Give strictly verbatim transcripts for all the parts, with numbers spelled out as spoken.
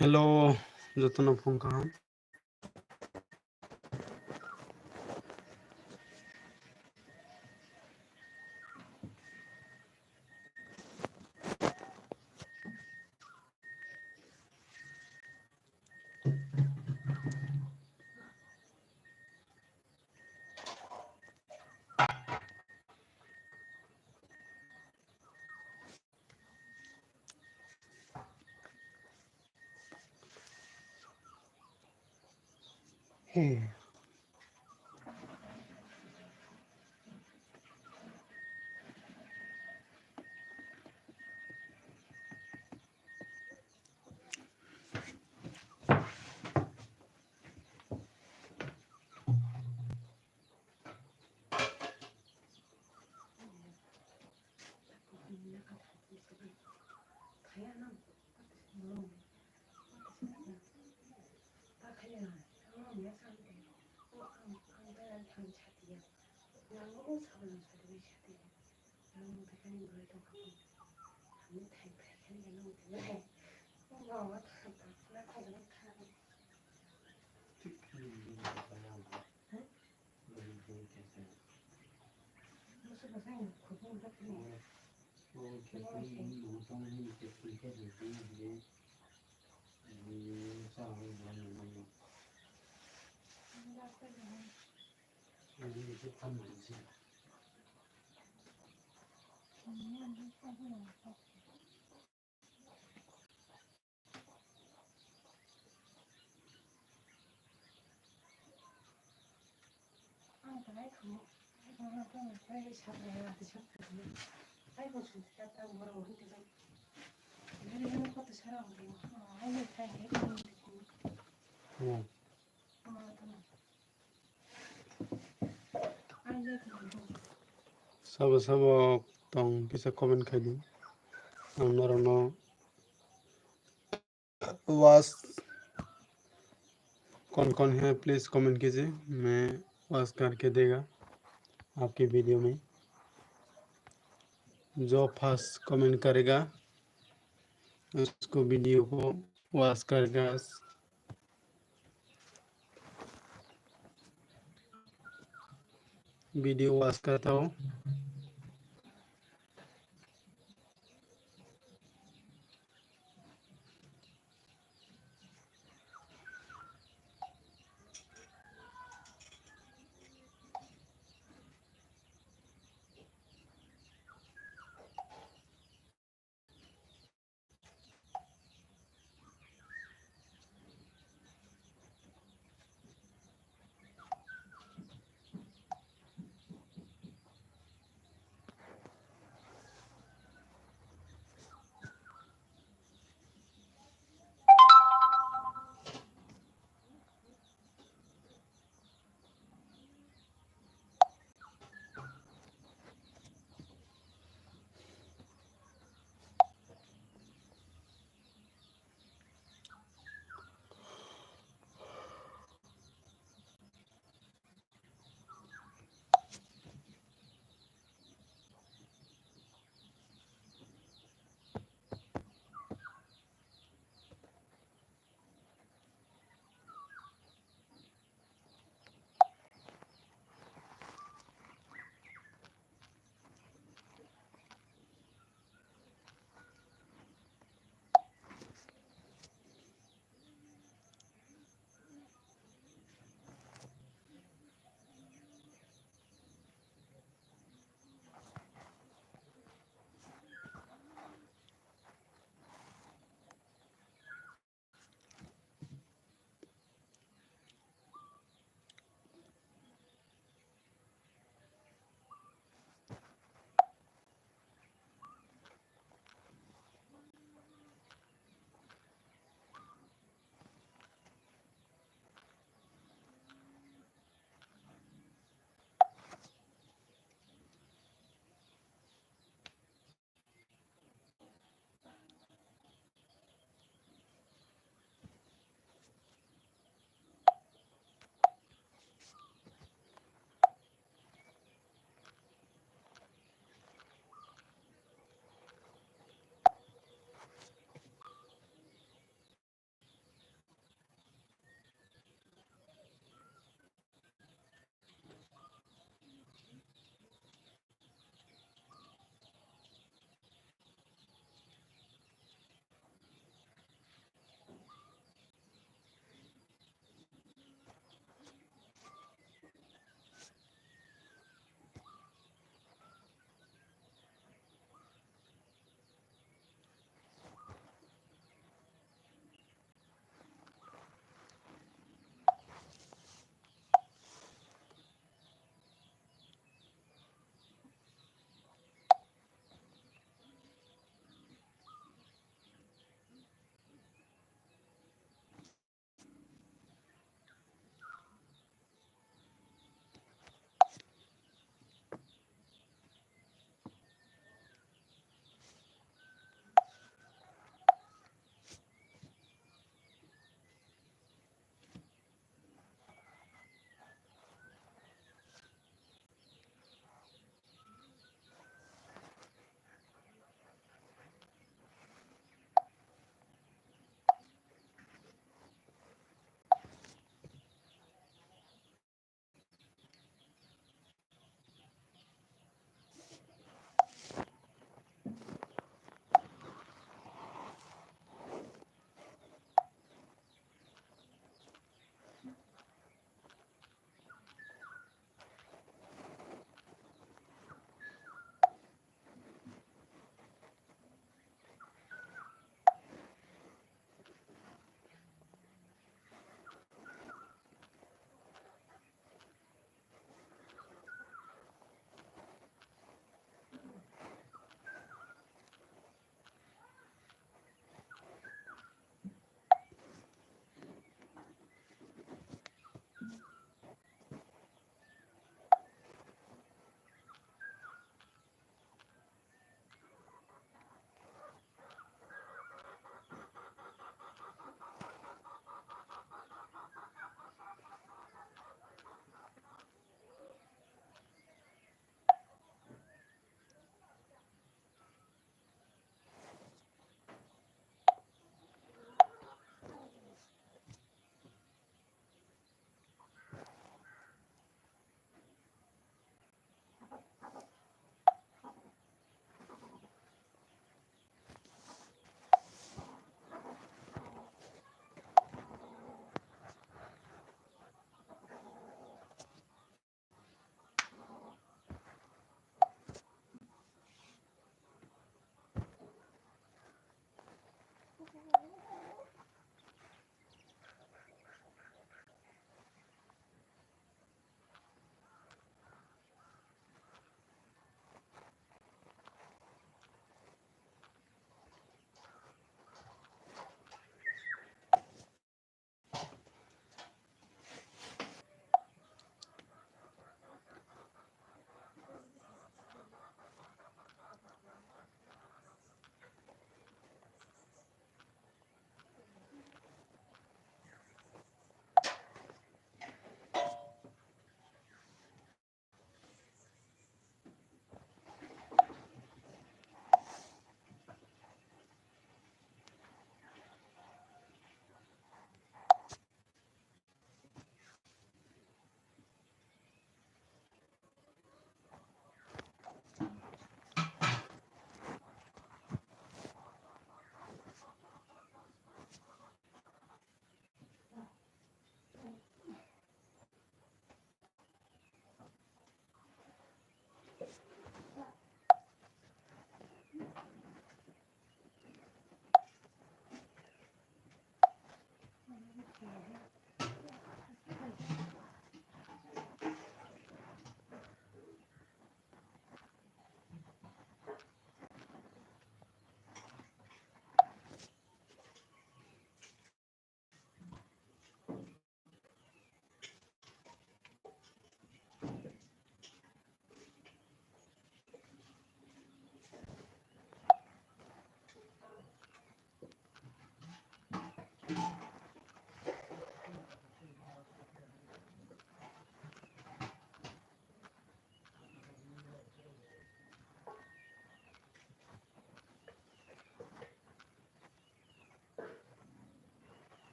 Hello, jotono phone kaham. Hey. Hmm. Sabo sabo tong kisa comment khai di. Ang norokno watch कौन कौन है, please comment कीजिए, मैं watch करके देगा आपकी video में। जो first comment करेगा उसको video को watch करेगा। Video watch करता हूँ।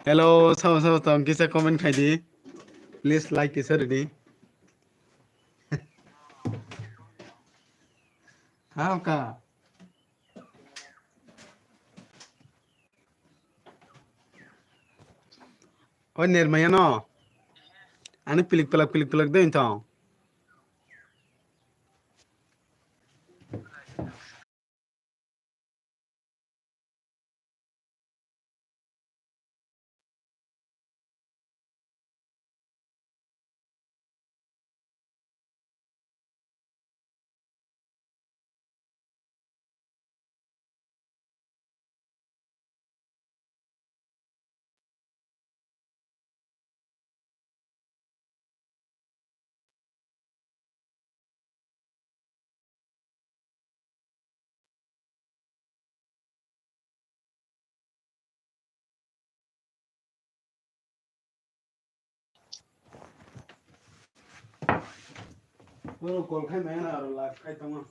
Hello, sao sao tong kisa comment khai di. Please like kisa ridi. Ha ka. Oi, Nirmaya no. Ani pilik pilak, pilik pilak de intong. Bono call khai maya na aro live khai tongo.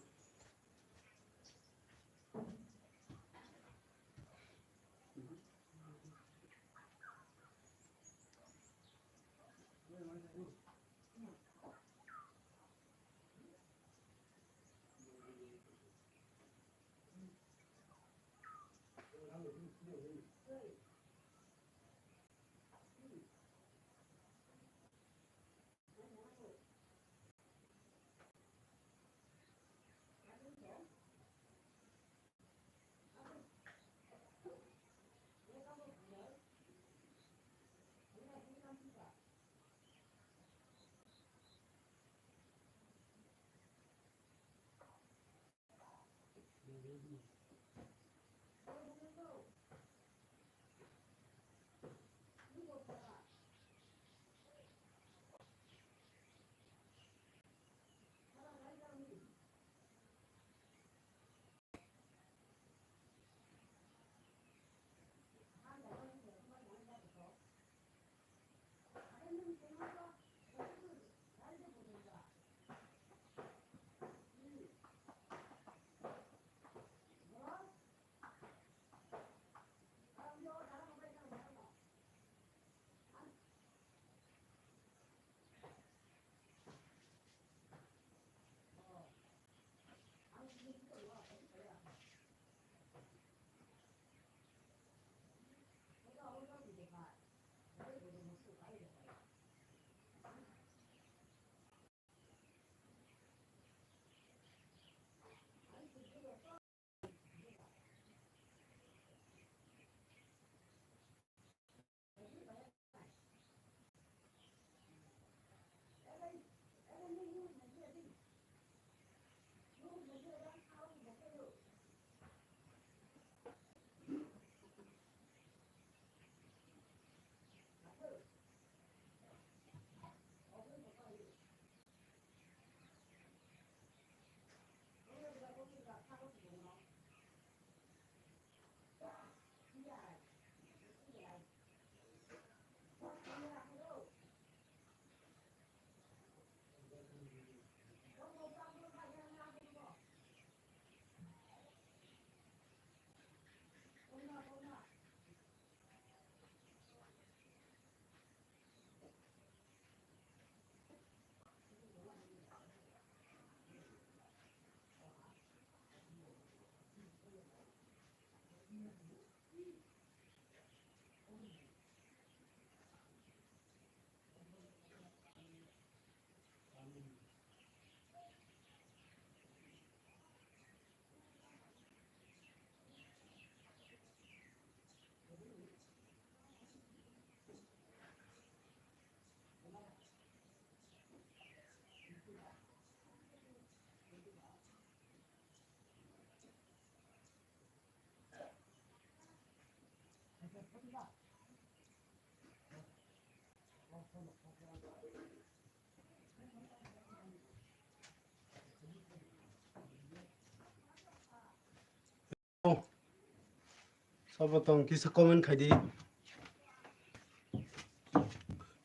Sabo tong kisa comment khai di.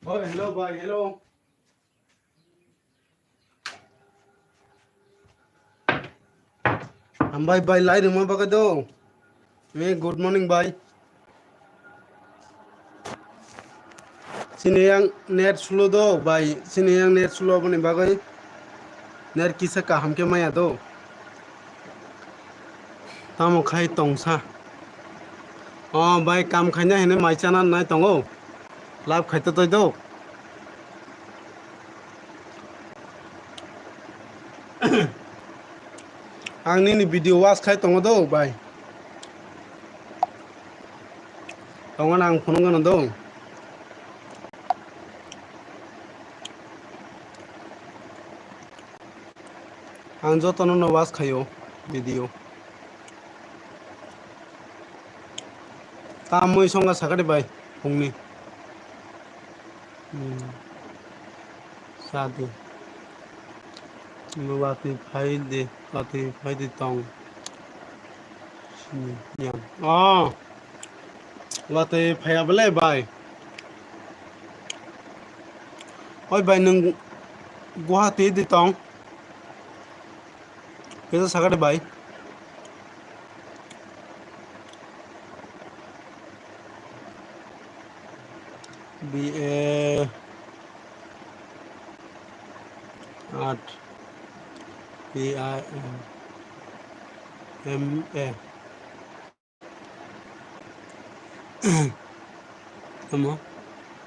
Oh, hello bhai, hello. Hambai bhai, lai rwma bagwi do. Eh, good morning bhai. Chini yang net slow do, bai. Chini yang net slow boni bagwi net kisa kaham khe maya do. Tamo khai tongsa. O bai, kam khaina hene mai chana nai tongo. Lab khai to toi do. Ang nini video watch khai tongo do, bai. Tongo na ang phunuk gano do. Ang jotono no watch khaio video. Ta mui songa sakari bai phungni. Hmm. Sadi. Watwi phai de, watwi phai de tong. Sini yang. Oh. Watwi phaiya bele bai. Oi bai, nwng Guwahati di tong? Kisa sakari bai. B A Art, B I M A. Tamo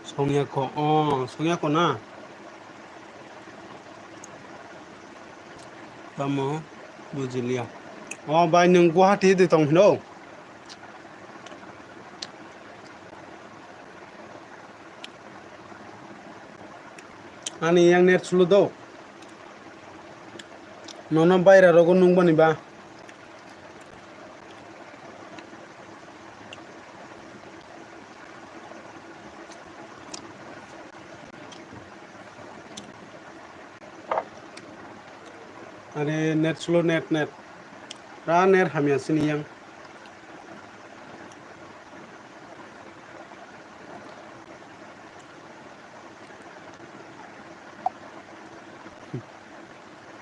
songya ko, oh, songya ko na? Tamo bujilia. Oh, bai, nwng Guwahati di tong hino? Ani yang net slow do. Nono baira rogo nung bani ba. Are net slow, net, net. Ra net hamya sini yang.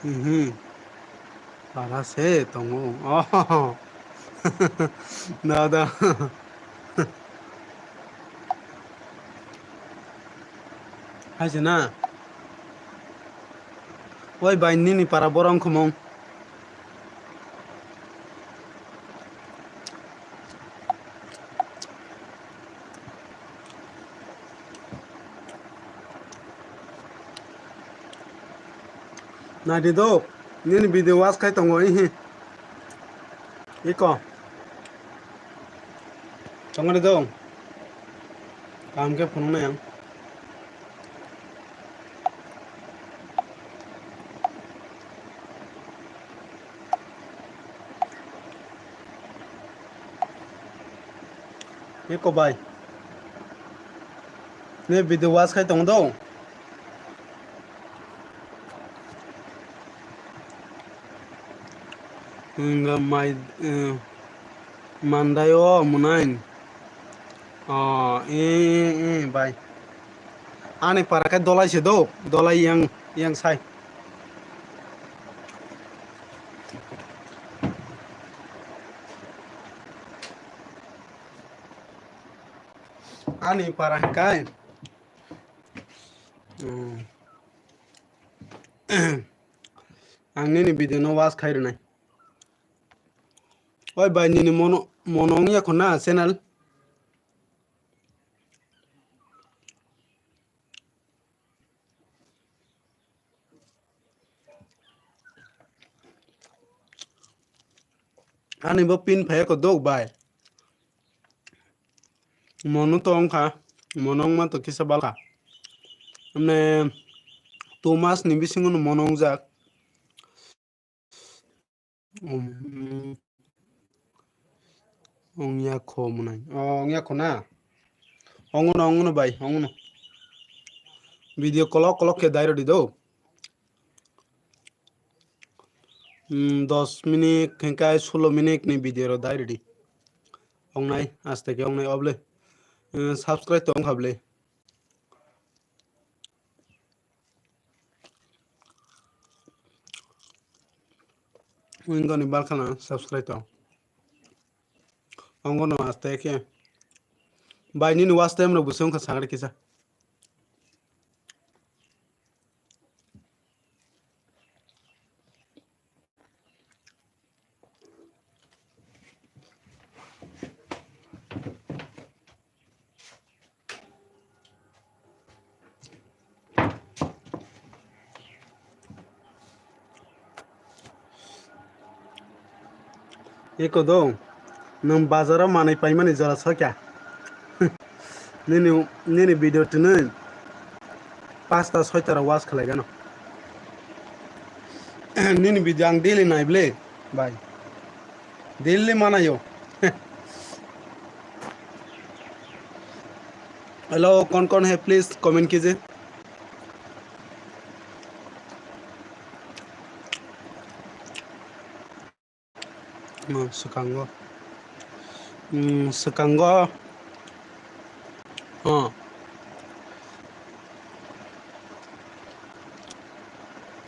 Mhm. Para se tongo. Oh. Da, da. Hai se na. Oi bai, nini para borok wngkha mung. Naidi do, nini video watch khai tongo, ihi. Iko. Tongmani do. Kaham khe phunuknai ang. Eko bai. Ne video watch khai tong do. Hwnga mai, eh, mandai o mwnai. Oh, eh, eh, eh, bai. Ani para khe dolai se do, dolai yang, yang sai. Ani para hwnkhe. Hmm. Ang nini video no watch khai rwnai. Oi bai, nini mono, mono wngya kho na channel? Ani bo pin phai ko dok bai. Mono to wngkha, mono wngma to kisa balkha. Mane two mas ni bisingo no mono wngjak. Um, wngya kho mwnai. Oh, wngya kho na? Ongono, ongono bai, ongono. Video kolok kolok khe dai rwdi do. Hmm, dos minute, hingkai solo minute ni video ro dai rwdi. Ongnai, aste khe ongnai oble. Hmm, subscribe to ongkha ble. Wngoni balkhana subscribe to. Ongono aste khe. Bai nini watch time rok bwswk wngkha sakhe kisa. Eko do, nwng bazaro manwi paimani jora sokya. Nini, nini video twnwi pasta soita rok watch khlai gano. Nini video ang daily nai ble, bai. Daily manayo. Hello, kon kon hai, please comment kije. Hmm, swkango. Hmm, swkango. Oh.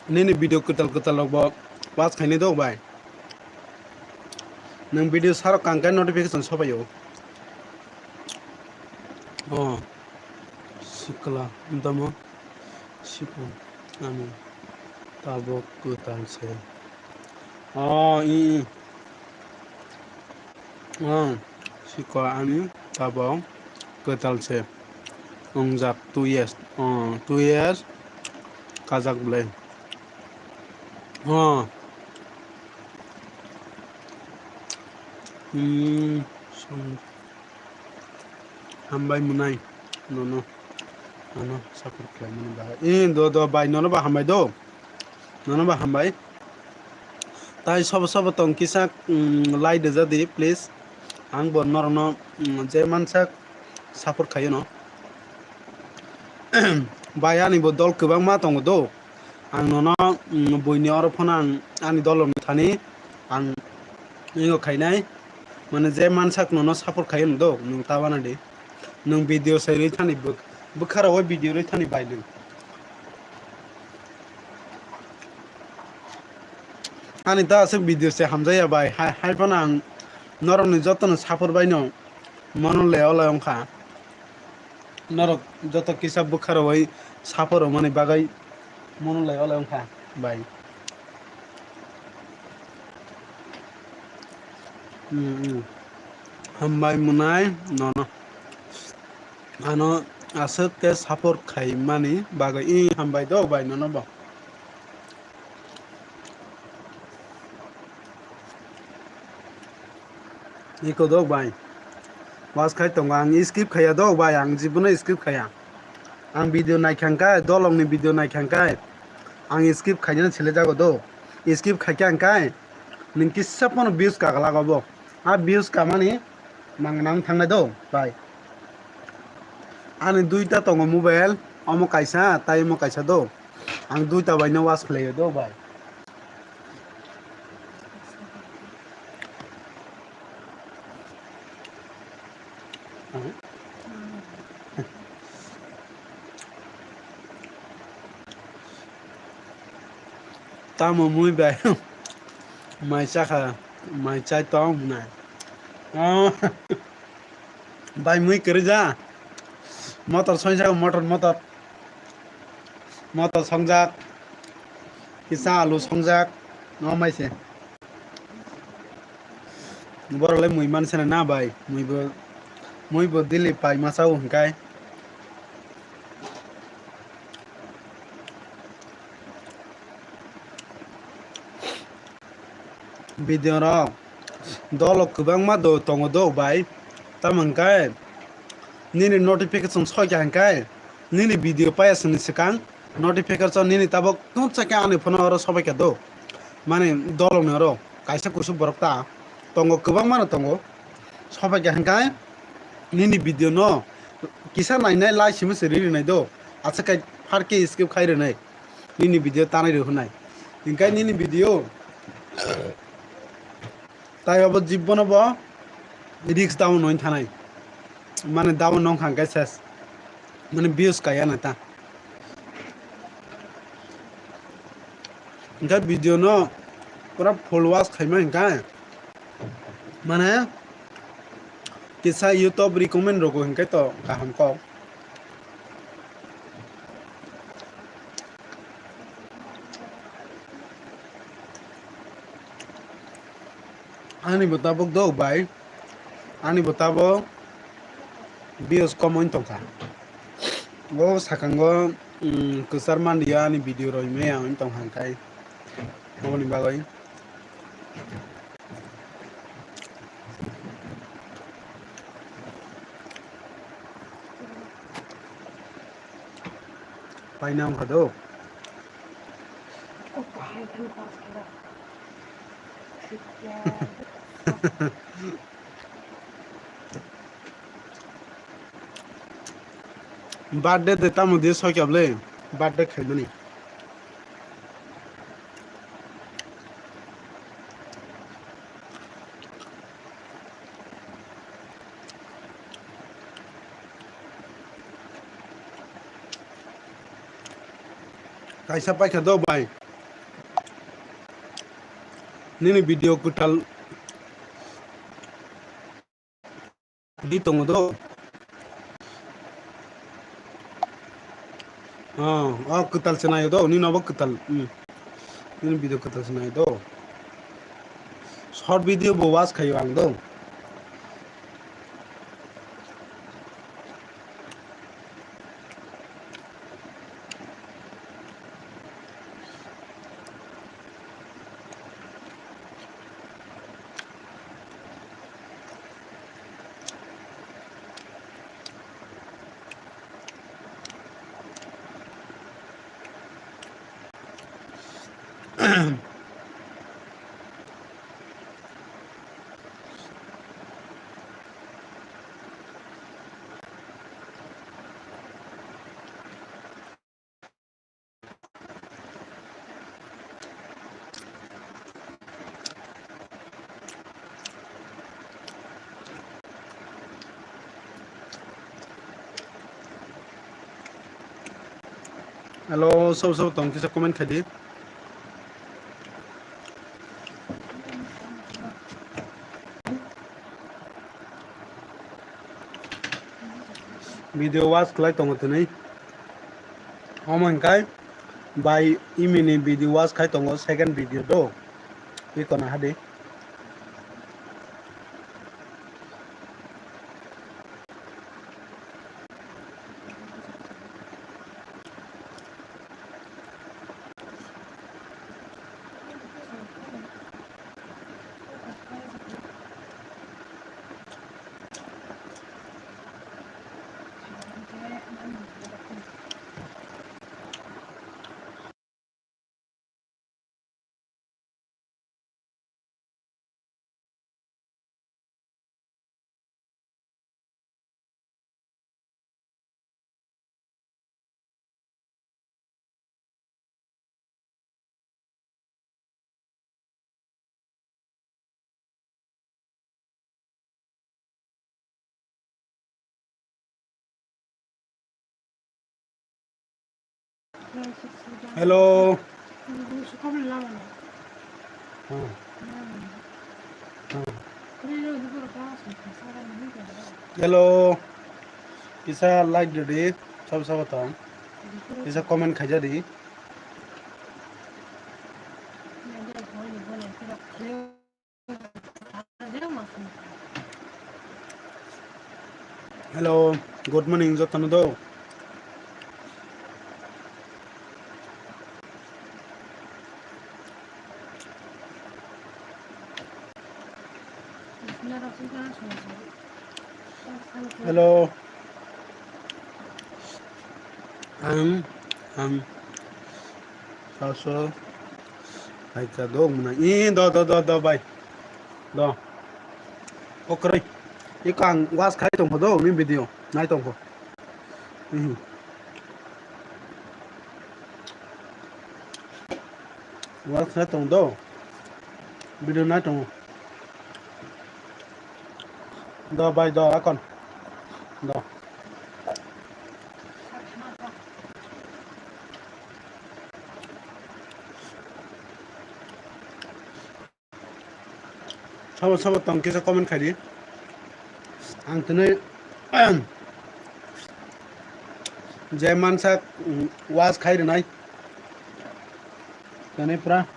Nini video kwtal kwtal rok bo watch khaini do bai. Nwng video sarok kang khe notification sobaio. Oh. Sikla, tamo. Sikla, ani tabok kwtal se. Oh, i, i. Oh, sikla, ani tabok kwtal se. Wngjak two years. Oh, two years. Kajak belai. Oh. Hmm, song. Hambai mwnai nono, ano support khlaimani bagwi. Eh, do, do, bai, nono ba hambai do. Nono ba hambai. Tai sobo sobo tong kisa, mm, like rwja di, please. Ang bo norokno, mm, je mansak support khaio no. Bai, ani bo dol kwbangma tongo do. Ang nono, mm, buini oro phano ang ani dolrokni thani ang ego khainai. Mane je mansak nono support khaio no do, nwng ta wana di. Nwng video se rwi thani bwk-, bwkha rw video rwi thani bai nwng. Ani ta aswk video se hamjaya bai, hai, hai phano ang norokni jotono support bai no. Mono le olai wngkha. Norok joto kisa bwkha rwui support rwmani bagwi mono le olai wngkha bai. Hmm, hmm. Hambai mwnai nono. Ano aswk khe support khaimani bagwi. Ih, hambai do bai nono bo. Iko dok bai. Watch khai tongo, ang skip khaya dok bai, ang jibono skip khaya. Ang video naikha hwnkhe, dolongni video naikha hwnkhe, ang skip khainani selejago do. Skip khaikha hwnkhe, nwng kisa phano views kaglak obo. A views kamani nang nang thangnai do bai. Ani duita tongo mobile, omo kaisa, tai omo kaisa do. Ang duita bai no watch khlaio do bai. Tamo mui bai mai chakha, mai chai tong nai. Oh. Bai mui kwrwija. Motor songjak, motor, motor. Motor songjak. Kisa alu songjak. No mai se. Borok le mui man sene na bai. Mui bo, mui bo daily pai masa o hwnkhe. Video rok dolo kwbangma do tongo do bai, tamo hwnkhe nini notification soikha hwnkhe nini video paiya sini swkang notification nini tabok tungsa khe ani phone oro sobaikha do, mani dolongni oro kaisa kusu borok ta tongo, kwbangma no tongo, sobaikha hwnkhe nini video no kisa nainai like simi se ri rinai do, aswk kai phar khe skip khai rinai. Nini video tanai rw hwnai. Hinkhe nini video tai obo jibbono bo risk down hwn thanai. Mane down nong khan khe ses. Mane views kaya na ta. Hinkhe video no pura full watch khaima hinkhe. Mane kisa YouTube recommend rogo hinkhe to kaham kok. Ani bo tabok dok bai, ani bo tabok views kom wng tongkha. O sakango, mm, kwchar manliya ani video roi maya wng tongkha hwnkhe aboni bagwi. Paina wngkha do. Birthday de tamo de sokya ble. Birthday khaimani. Kaisa paikha do bai. Nini video kwtal di tongo do. Oh, oh, kwtal se naio do, nini obo kwtal. Hmm. Nini video kwtal se naio do. Short video bo watch khaio ang do. Hello, sob sob tong kisa comment khai di. Video watch khlai tongo tini. Omo hwnkhai bai imini video watch khai tongo second video do. Wi kona hadi. Hello. Hmm. Hmm. Hello. Kisa like di, sabo sabo tong. Kisa comment khaija di. Hello, good morning, jotono do. Hello. Ang, ang, saso, hai ka do muna. I do, do, do, do, bai. Do. Okrai. Iko ang watch khai tongkho do, ni video. Nai tongkho. Mhm. Watch khai tong do. Video nai tongo. Do bai do akon. Do. Sabo sabo tong kisa comment khai di. Ang tini je mansa, mm, watch khai rinai. Tini pura.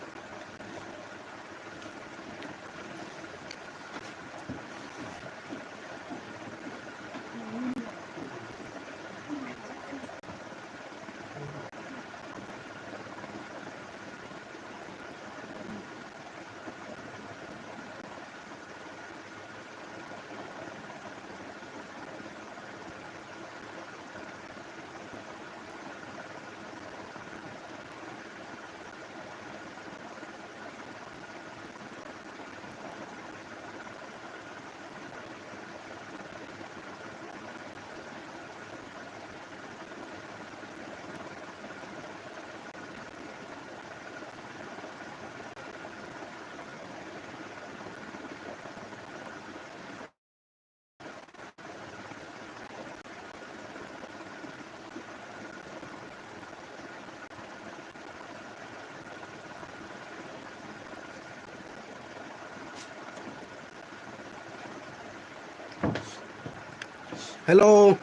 Hello.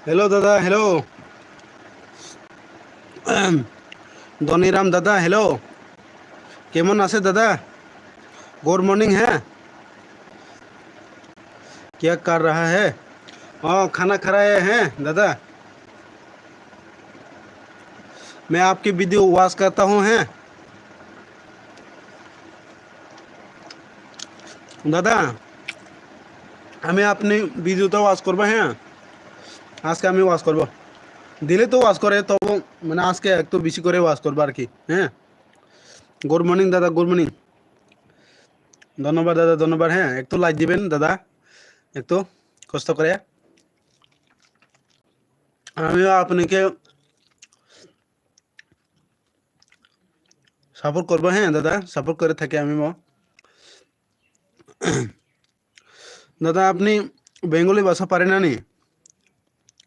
Hello, dada, hello. Doniram dada, hello. Kemon ache dada? Good morning, ha? Kya kar raha hai? Oh, khana kha raha hai, ha, dada? Main aapki video watch karta hoon, ha? Dada, ami apni video ta watch korba, ha? Ajke ami watch korbo. Daily to watch kore, tobo, mane, ajke ektu besi kore watch korbo ar ki, ha? Good morning, dada, good morning. Dhonnobad, dada, dhonnobad, ha? Ektu like diben, dada. Ektu kosto kore. Ami apnike support korbo, ha, dada, support kore thaki ami mo. Dada, apni Bengali bhasha pare nani?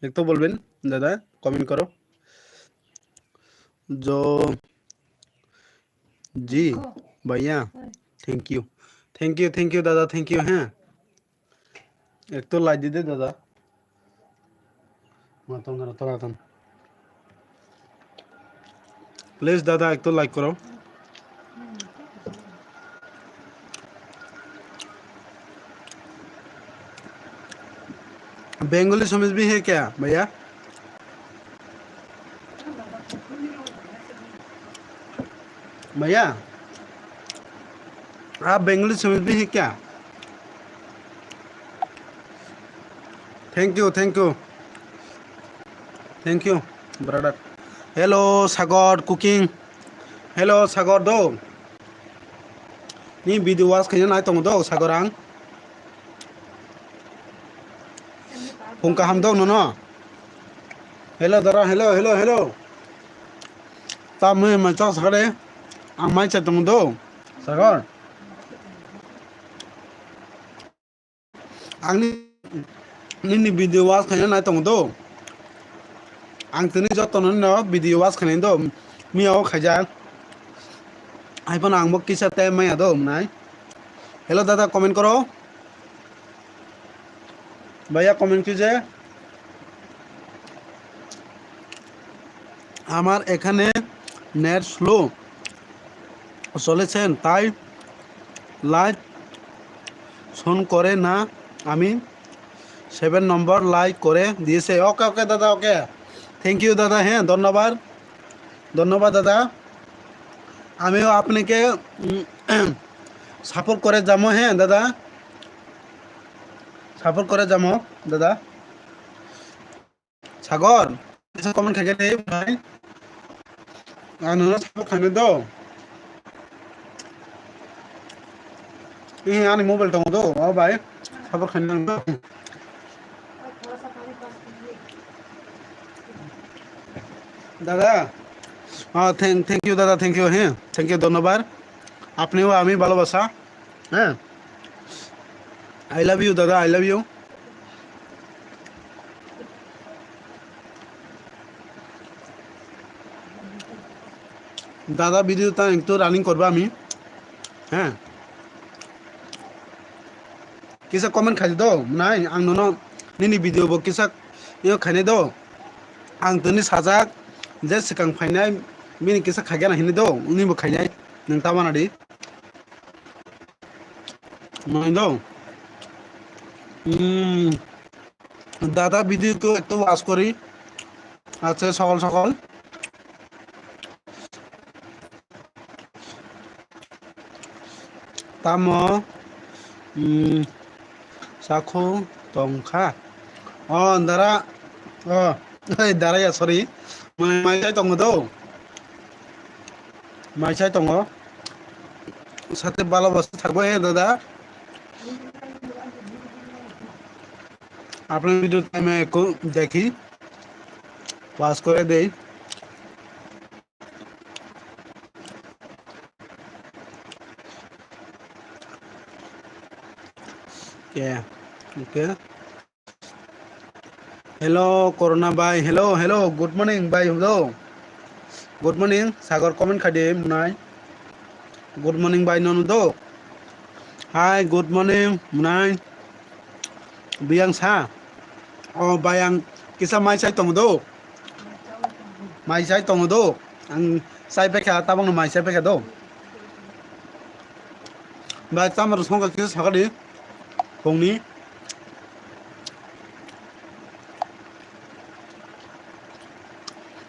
Ektu bolben, dada, comment koro. Jo, ji, bhaiya, thank you. Thank you, thank you, dada, thank you, ha. Ektu like dide, dada. Matang dara toratan. Please, dada, ektu like koro. Bengali samajh bhi hai kya, bhaiya? Bhaiya, aap Bengali samajh bhi hai kya? Thank you, thank you. Thank you, brother. Hello, Sagor Cooking. Hello, Sagor do. Ni video watch khaina nai tongo do, Sagor ang. Phung kaham do nono. Hello, dara, hello, hello, hello. Tamni mai chak sakare. Ang mai cha tongo do, Sagor. Ang ni, nini video watch khaina nai tongo do. Ang tini joto no video watch khainai do. Miya o khaijak. Hai phano ang bo kisa time maya do nai. Hello dada, comment koro. Bhaiya, comment kije. আমার এখানে net slow চলেছেন, তাই লাইভ শোন করে না। আমি সেভেন নম্বর লাইক করে দিয়েছে। ওকে, ওকে, দাদা, ওকে। Thank you, দাদা। হ্যাঁ, ধন্যবাদ। ধন্যবাদ, দাদা। আমিও আপনাকে, উম, সাপোর্ট করে যাবো, হ্যাঁ, দাদা। সাপোর্ট করে যাবো, দাদা। Sagor, kisa comment khaikhe de bhai. Ang nono support khainai do. Ee, ani mobile tongo do, o bhai. Support khainai do. Dada, ah, thank, thank you, dada, thank you, হ্যাঁ, thank you, ধন্যবাদ। আপনিও আমি ভালোবাসা। হ্যাঁ, I love you, dada, I love you. Dada, video ta ektu running korba ami. হ্যাঁ, kisa comment khai do, nai, ang nono nini video bo kisa yo khainai do. Ang tini sajak, je swkang phainai, bini kisa khaigana hinwi do, nini bo khainai, nwng ta mana di. Nai do. Hmm. Dada, video to ektu watch kori. Acha, sokol sokol. Tamo, hmm, sakhu tongkha. O, dara, o, ei, dara ya, sorry. Mai, mai chai tongo do. Mai chai tongo. Sate bhalobaso thakbo, he, dada. Apnar video time ekku dekhi. Pass kore dei. Okay, okay. Hello, Corona bhai. Hello, hello. Good morning, bhai. Hello. Good morning. Sagor comment khai di, mwnai. Good morning, bhai. Nono do. Hi, good morning, mwnai. Biyang sa. O bayang kisa mai sai tongo do. Mai sai tongo do. Ang sai pekha tabang no mai sai pekha do. Bai tamar songkha kisa sakadi. Phungni.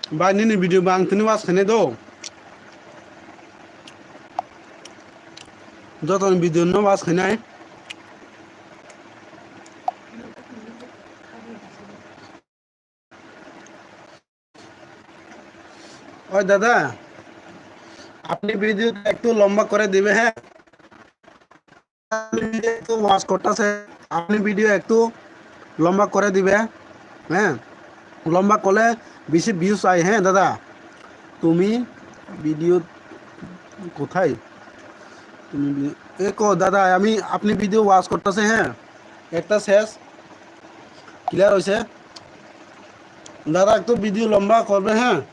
Bai nini video bang tini was khane do. Joto ni video no was khainai. Oi dada, apni video ektu lomba kore dibe he. Video ektu was korta se, apni video ektu lomba kore dibe he. Lomba kole bisi views ai he dada. Tumi video kothai? Tumi vi-, e ko dada, ami apni video was korta se he. Ekta ses clear hoise. Dada, ektu video lomba korbe he.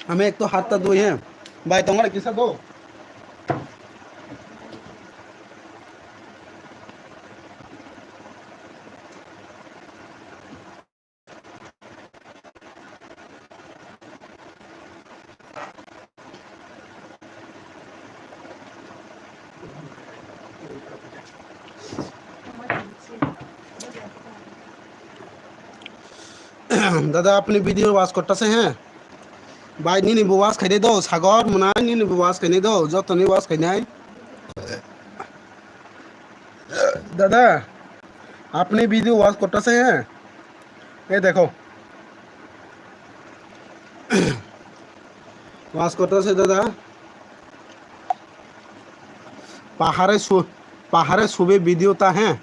Ami ektu hatta dui he. Bai, tongole kisa do. Dada, apni video was korta se he. Bai, nini bo was khainai do, Sagor, mwnai, nini bo was khainai do, joto ni was khainai. Dada, apni video was korta se he. Ye dekho. Was korta se dada. Pahare su-, pahare sube video ta he.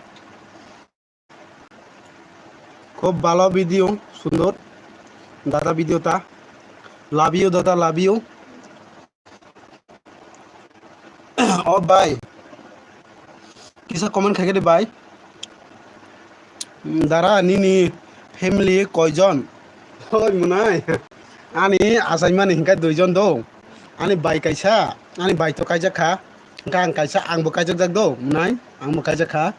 Khub bhalo video, sundor. Dada video ta. Love you, dada, love you. O bai. Kisa comment khaikhe de bai. Dara, nini family koijon? Oi mwnai. Ani achaimani hinkhe duijon do. Ani bai kaisa, ani bai to kaijak kha. Hinkhe ang kaisa, angbo kaijak jak do, mwnai. Angbo kaijak kha.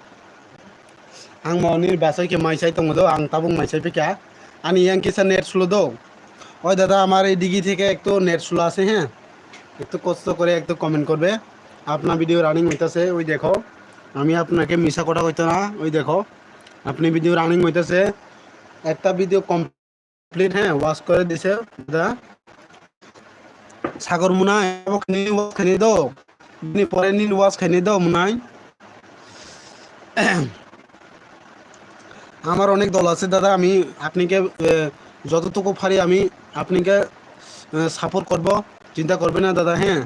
Ang mo nini basai khe mai sai tongo do, ang tabuk mai sai phaikha. Ani yang kisa net slow do. Oi dada, আমার এই দিঘি থেকে একটু net slow আছে, হ্যাঁ? একটু কষ্ট করে একটু কমেন্ট করবে। আপনার ভিডিও রানিং হইতাছে, ওই দেখো। আমি আপনাকে মিছা কথা কইতো না, ওই দেখো। আপনি ভিডিও রানিং হইতাছে। একটা ভিডিও কম কমপ্লিট, হ্যাঁ, ওয়াচ করে দিছে দাদা। সাগর মুনা, abo khaini watch khaini do. Bini pore nini watch khaini do, mwnai. আমার অনেক দল আছে দাদা, আমি আপনাকে, এ, যতটুকু পারি আমি আপনাকে, এ, সাপোর্ট করব, চিন্তা করবে না দাদা, হ্যাঁ।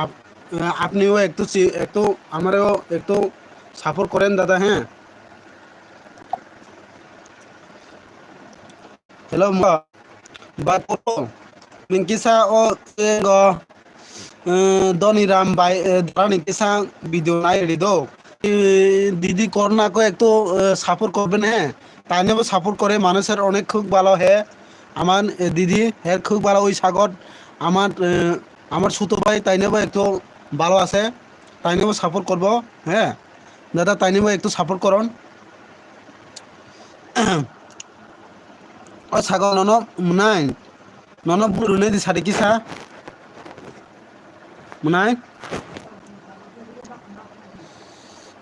আপ-, আ-, আপনিও একটু চি-, একটু আমারেও একটু সাপোর্ট করেন দাদা, হ্যাঁ? Hello, ma. Bai, photo. Nini kisa o, e, go, e, Doni Ram bai, e, dara nini kisa video nai ri do. E, দিদি করোনা কো একটু, এ, সাপোর্ট করবেন, হ্যাঁ? তাইনেও সাপোর্ট করে, মানুষের অনেক খুব ভালো হে। আমার, এ, দিদি, হে খুব ভালো ওই সাগর। আমার, এ, আমার ছোট ভাই, তাইনেও একটু ভালো আছে। তাইনেও সাপোর্ট করবো, হ্যাঁ? দাদা, তাইনেও একটু সাপোর্ট করুন। O Sagor, nono mwnai. Nono buru nai di sadi kisa. Mwnai.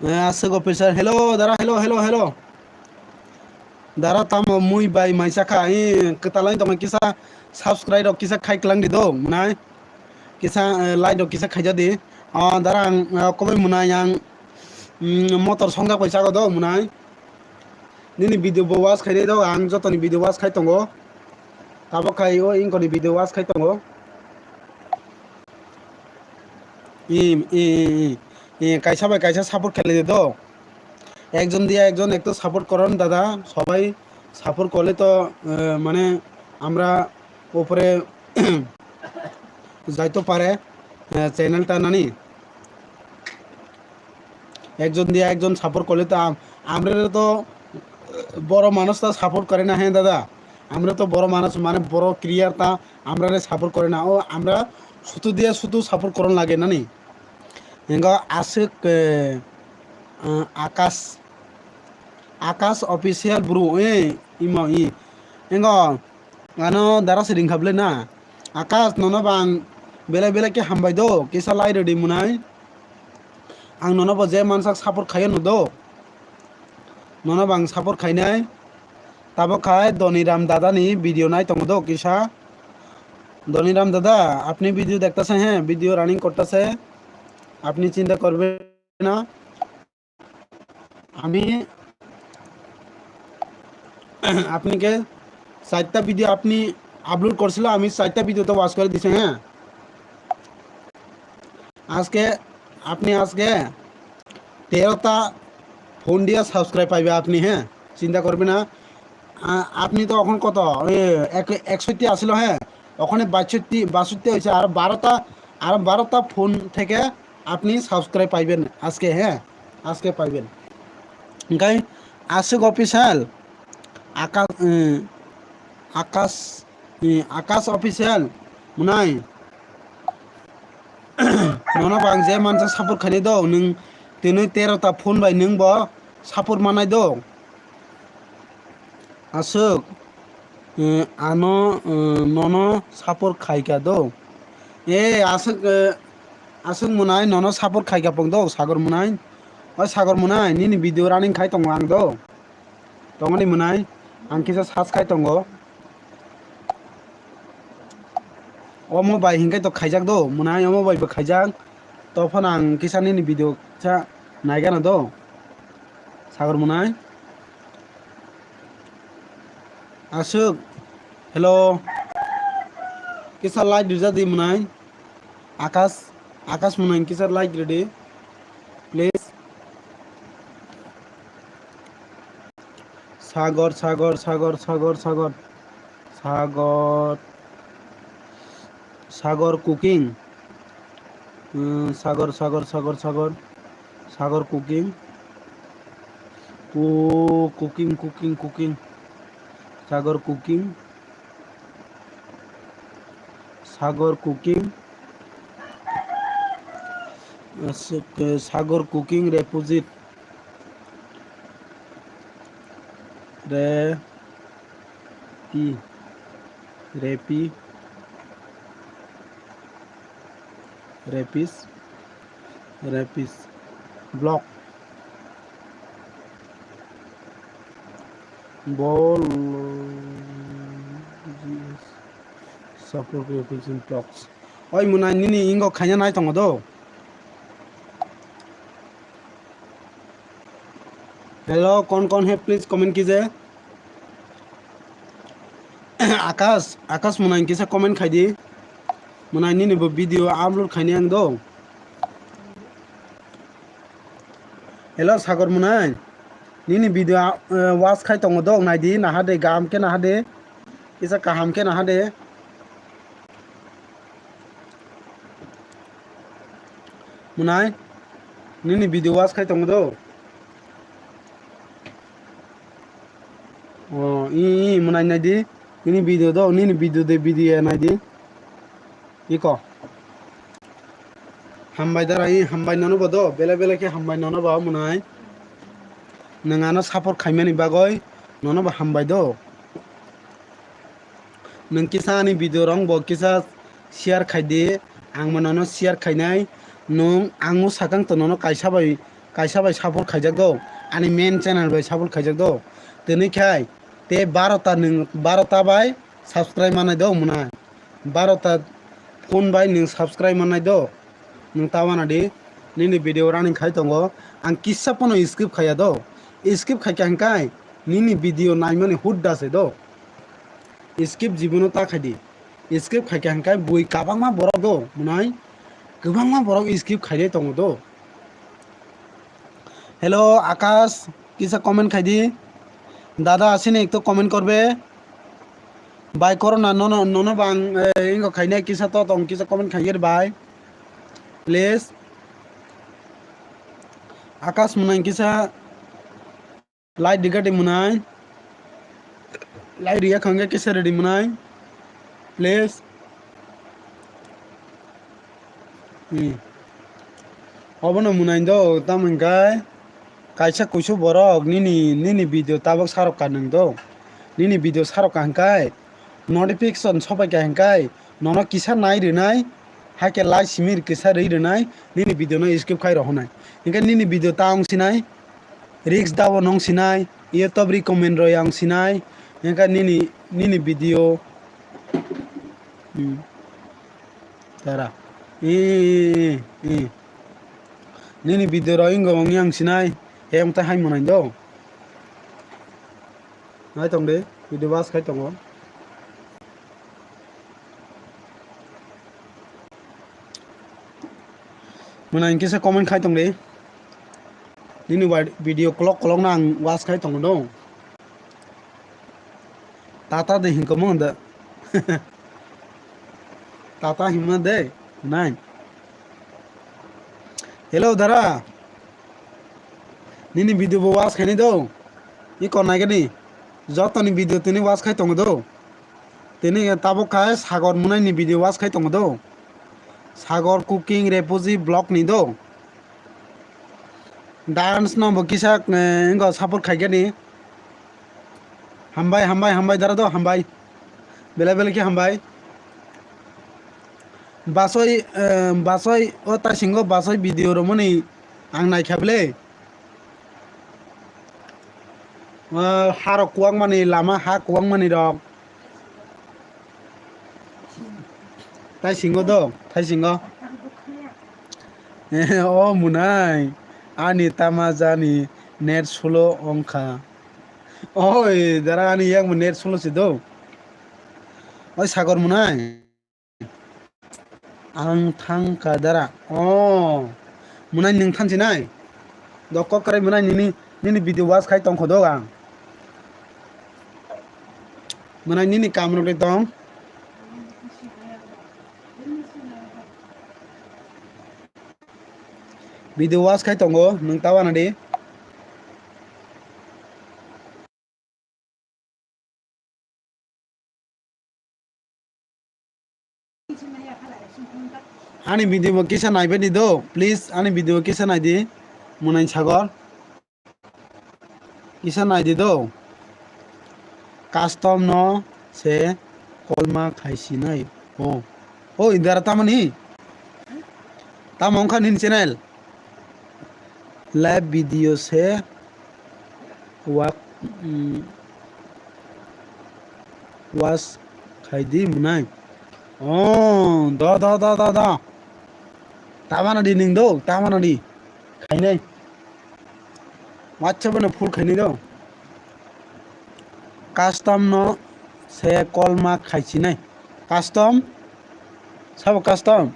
Eh, ase go pesa. Hello, dara, hello, hello, hello. Dara tamo mui bai mai sakha. Eh, kwtalai tongma kisa subscribe rok kisa khai klang di do, mwnai. Kisa, eh, like rok kisa khaija di. Ah, dara ang, ah, kobai mwnai ang, mm, motor songjak bai chago do, mwnai. Nini video bo watch khainai do, ang jotoni video watch khai tongo. Tabok khai o ingkoni video watch khai tongo. I, i, i, i, kaisa bai kaisa support khelai di do. একজন দিয়া একজন একটু সাপোর্ট করুন দাদা, সবাই সাপোর্ট করলে তো, আহ, মানে আমরা উপরে যাইতে পারে, আহ, চ্যানেলটা নানি। একজন দিয়া একজন সাপোর্ট করলে তো আম-, আমরা তো বড় মানুষ তো সাপোর্ট করে না, হ্যাঁ দাদা, আমরা তো বড় মানুষ, মানে বড় ক্রিয়েটার তা আমরা সাপোর্ট করে না। ও আমরা শুধু দিয়া শুধু সাপোর্ট করন লাগে নানি। Engo aswk, eh, eh, Akash, Akash official bro, eh, imo i. Engo ano dara siring khablai na. Akash, nono bang belai belai khe hambai do, kisa lai rwdi mwnai. Ang nono bo je mansak support khayo no do. Nono bang support khainai. Tabok khai Doniram dada ni video nai tongo do kisa. Doniram dada, apni video dektase hain, video running kortase. Apni chinta korbe na. Ami apni ke chairta video apni upload korsilo, ami chairta video to watch kore dise hain. আজকে আপনি আজকে তেরোটা ফোন দিয়ে সাবস্ক্রাইব পাইবে আপনি, হ্যাঁ, চিন্তা করবে না। আ-, আপনি তো এখন কত, ওই এক-, একষট্টি আসিল, হ্যাঁ, ওখানে বাষট্টি, বাষট্টি হয়েছে, আর বারোটা, আর বারোটা ফোন থেকে আপনি সাবস্ক্রাইব পাইবেন আজকে, হ্যাঁ, আজকে পাইবেন। Hingkai Aswk Official, Akash, eh, Akash, eh, Akash Official, mwnai. Nono bang je mansa support khainai do, nwng tini tero ta phone bai nwng bo support manai do. Aswk, eh, ano, eh, nono support khaika do. Eh, aswk, eh, aswk mwnai nono support khaika pong do, Sagor mwnai. Oi Sagor mwnai, nini video running khai tongo ang do. Tongoni mwnai, ang kisa search khai tongo. Omo bai hinkai to khaijak do, mwnai omo bai bo khaijak. Tophano ang kisa nini video sa naigana do. Sagor mwnai. Aswk. Hello. Kisa like rwja di mwnai. Akash, Akash mwnai kisa like rwdi. Please. Sagor, Sagor, Sagor, Sagor, Sagor. Sagor. Sagor Cooking. Hmm, Sagor, Sagor, Sagor, Sagor. Sagor Cooking. Ku-, cooking, cooking, cooking. Sagor Cooking. Sagor Cooking. Sagor Cooking Repusit. Re-, pi, repi, repis, repis, block. Bol, support reputation blocks. Oi mwnai nini ingo khaina nai tongo do. Hello, kon kon he, please comment kije. Akash, Akash mwnai kisa comment khai di. Mwnai nini bo video upload khaini ang do. Hello Sagor mwnai, nini video, uh, watch khai tongo do, nai di naha de, gam ke naha de, kisa kaham ke naha de. Mwnai, nini video watch khai tongo do. O, i, i, mwnai nai di. Nini video do, nini video de video nai di. Iko. Hambai dara, i, hambai nono bo do. Bele bele khe hambai nono bo mwnai. Nwng ano support khaimani bagwi nono bo hambai do. Nwng kisa ani video rok bo kisa share khai di, ang bo nono share khainai. Nwng ang o sakang to nono kaisa bai, kaisa bai support khaijak do, ani main channel bai support khaijak do. Tini khai te barota nwng, barota bai subscribe manai do mwnai, barota phone bai nwng subscribe manai do. Nwng ta wana di, nini video running khai tongo, ang kisa pono skip khaiya do. Skip khaikha hwnkhe nini video naimani hudda se do. Skip jibono ta khai di. Skip khaikha hwnkhe bui kabangma borok do, mwnai kwbangma borok skip khaide tongo do. Hello Akash, kisa comment khai di. Dada asini ekto comment korbe. Bhai, corona nono, nono bang, eh, ingo khainai kisa to tong, kisa comment khaigir bhai. Please. Akash mwnai kisa like rikha di mwnai. Like riya khangya kisa ready mwnai. Please. Hmm. Obono mwnai do, tamo hwnkhe kaisa kuisu borok nini, nini video tabok sarok ka nwng do. Nini video sarok ka hwnkhe notification sobai ka hwnkhe nono kisa nai rwnai, hakhe like simi kisa rwi rwnai, nini video no skip khai rohornai. Hwnkhe nini video ta wng sinai, risk dabo nong sinai, YouTube recommend roi ang sinai, hwnkhe nini, nini video, hmm, tara. I, i, i, i. Nini video roi wng wng yang sinai, he wng tai hai mwnai do. Nai tong de, video was khai tongo. Mwnai kisa comment khai tong de. Nini wa-, video kolok kolok no ang was khai tongo do. Tata de hinko mo da. Tata hima de, nai. Hello, dara. Nini video bo was khai ni do. I kon nai gani. Joto ni video tini was khai tongo do. Tini tabok khai Sagor mwnai ni video was khai tongo do. Sagor cooking refugee vlog ni do. Dance no bo kisa, eh, wngkha support khaikhe ni. Hambai, hambai, hambai, dara do, hambai. Belai belai khe hambai. Basoi, eh, basoi, o tai singo basoi video romoni ang naikha bele. Eh, harok kuwak mani lama, ha kuwak mani rok. Tai singo do, tai singo. Eh, o mwnai, ani tama jani net slow wngkha. Oi, dara ani yak mo net slow si do. Oi, Sagor mwnai. Ang thang ka dara. Oh. Mwnai nwng thansi nai. Dokok kare mwnai nini, nini video was khai tong kho do ang. Mwnai nini kam rok de tong. Video was khai tongo, nwng ta wana di. Ani video bo kisa naibai di do, please, ani video kisa nai di, Mwnai Sagor. Kisa nai di do. Custom no se kolma khai sinai. O. O, idara tamani? Tamo wngkha nini channel? Live video se wa-, mm, was khai di mwnai. Oh, do, do, do, do, do. Tamana di ning do, tamana di. Khainai. WhatsApp no full khainai do. Custom no se kolma khaisinai. Custom? Sabo custom?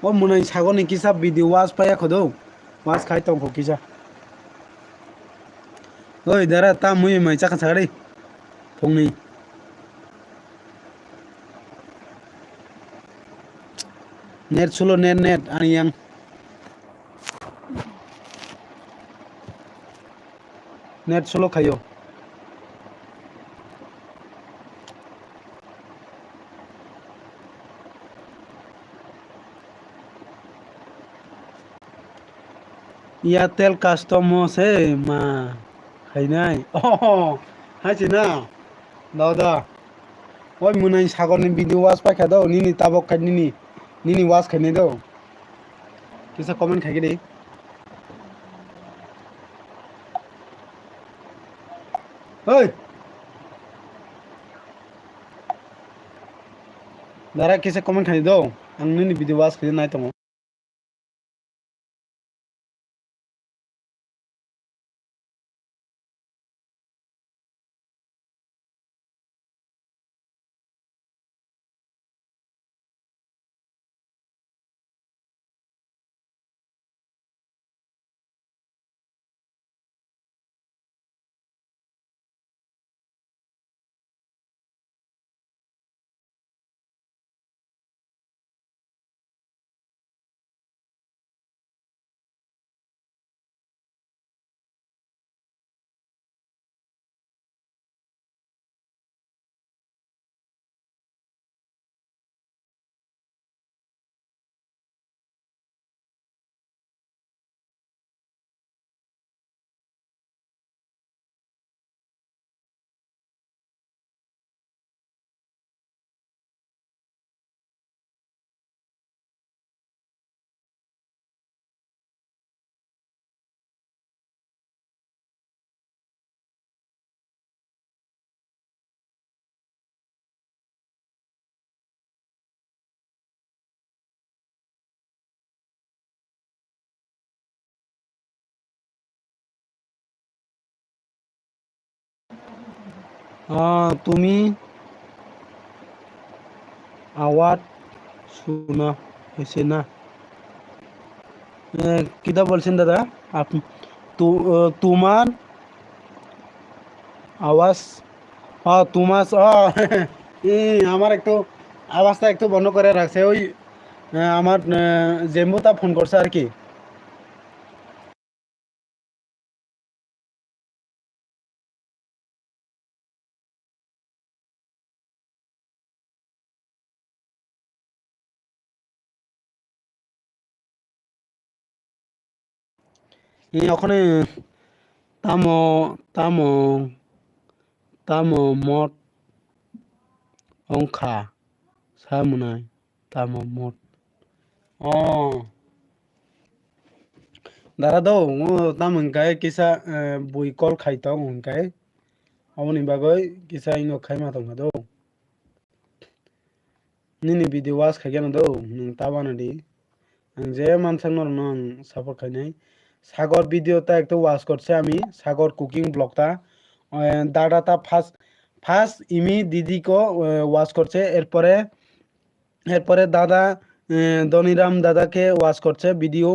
O Mwnai Sagor ni kisa video was paya kho do. Was khai tong kho kisa. Oi, dara, ta mui mai chakha sagari. Phungni. Net slow, net, net, ani yang. Net slow khayo. Airtel custom o se ma khainai. Oh, hai se na. Da, da. Oi Mwnai Sagor ni video was paikha do, nini tabok khai nini, nini was khainai do. Kisa comment khai di. Oi. Dara kisa comment khai do. Ang nini video was khai nai tongo. আহ, তুমি আওয়াজ শোনা হয়েছে না। এ, কিতা বলছেন দাদা? আপ-, তু-, আহ, তোমার আওয়াজ, আহ, তোমার, আহ, এই আমার একটু আওয়াজটা একটু বন্ধ করে রাখছে। ওই, আহ, আমার, আহ, জেম্বুতা ফোন করছে আর কি। Ni okhone tamo, tamo, tamo mot ongkha sa mwnai, tamo mot. Oh. Dara do, ngo tamo hwnkhai kisa, eh, bui call khai tong hwnkhai. Aboni bagwi kisa ino khai ma tongkha do. Nini video watch khaikhe no do, nwng ta bana di. Ang je mansak norokno ang support khainai. Sagor video ta ekta watch korche ami, Sagor cooking vlog ta. Eh, dada ta first, first imi didi ko, eh, watch korche, erpore, erpore dada, eh, Doniram dada ke watch korche video,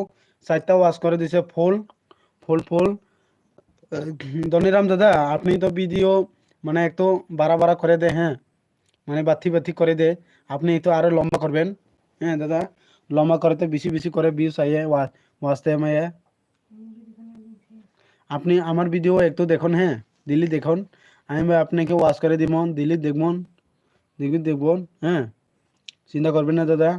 চারটা watch করে দিছে full, full, full। Eh, Doniram dada, আপনি তো video মানে একটু বাড়া বাড়া করে দে, হ্যাঁ। মানে বাথি বাথি করে দে, আপনি তো আরো লম্বা করবেন। হ্যাঁ দাদা, লম্বা করতে বেশি বেশি করে ভিউজ আইয়ে, ওয়া-, ওয়াস্তে আমায়। আপনি আমার ভিডিও একটু দেখুন, হ্যাঁ, ডেইলি দেখুন। আমি ভাই আপনাকে ওয়াচ করে দিব, ডেইলি দেখবেন, ডেইলি দেখবেন, হ্যাঁ, চিন্তা করবেন না দাদা।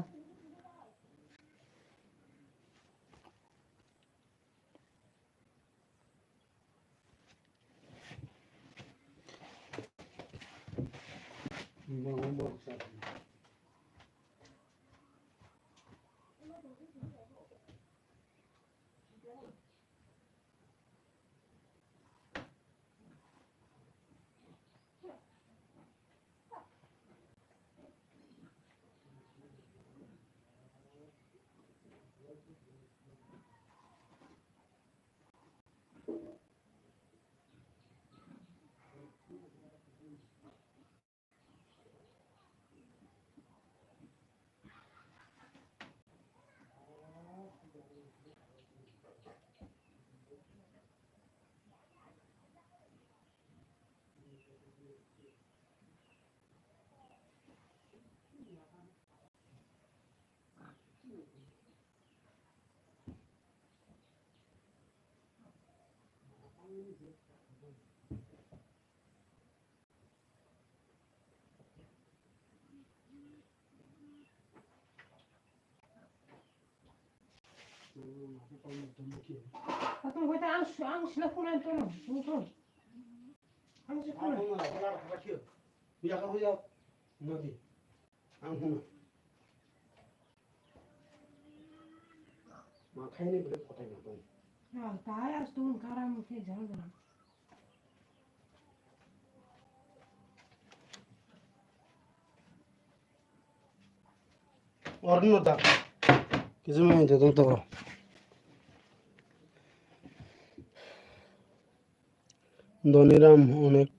Ang sila kunan to no, ang sila kunan. Ang huna. Ma khaini bwrwi kothai ma tong. Ah, tai as tun karam khe jang jang. Orno da. Kisa ma ente tong tong. Doniram onek.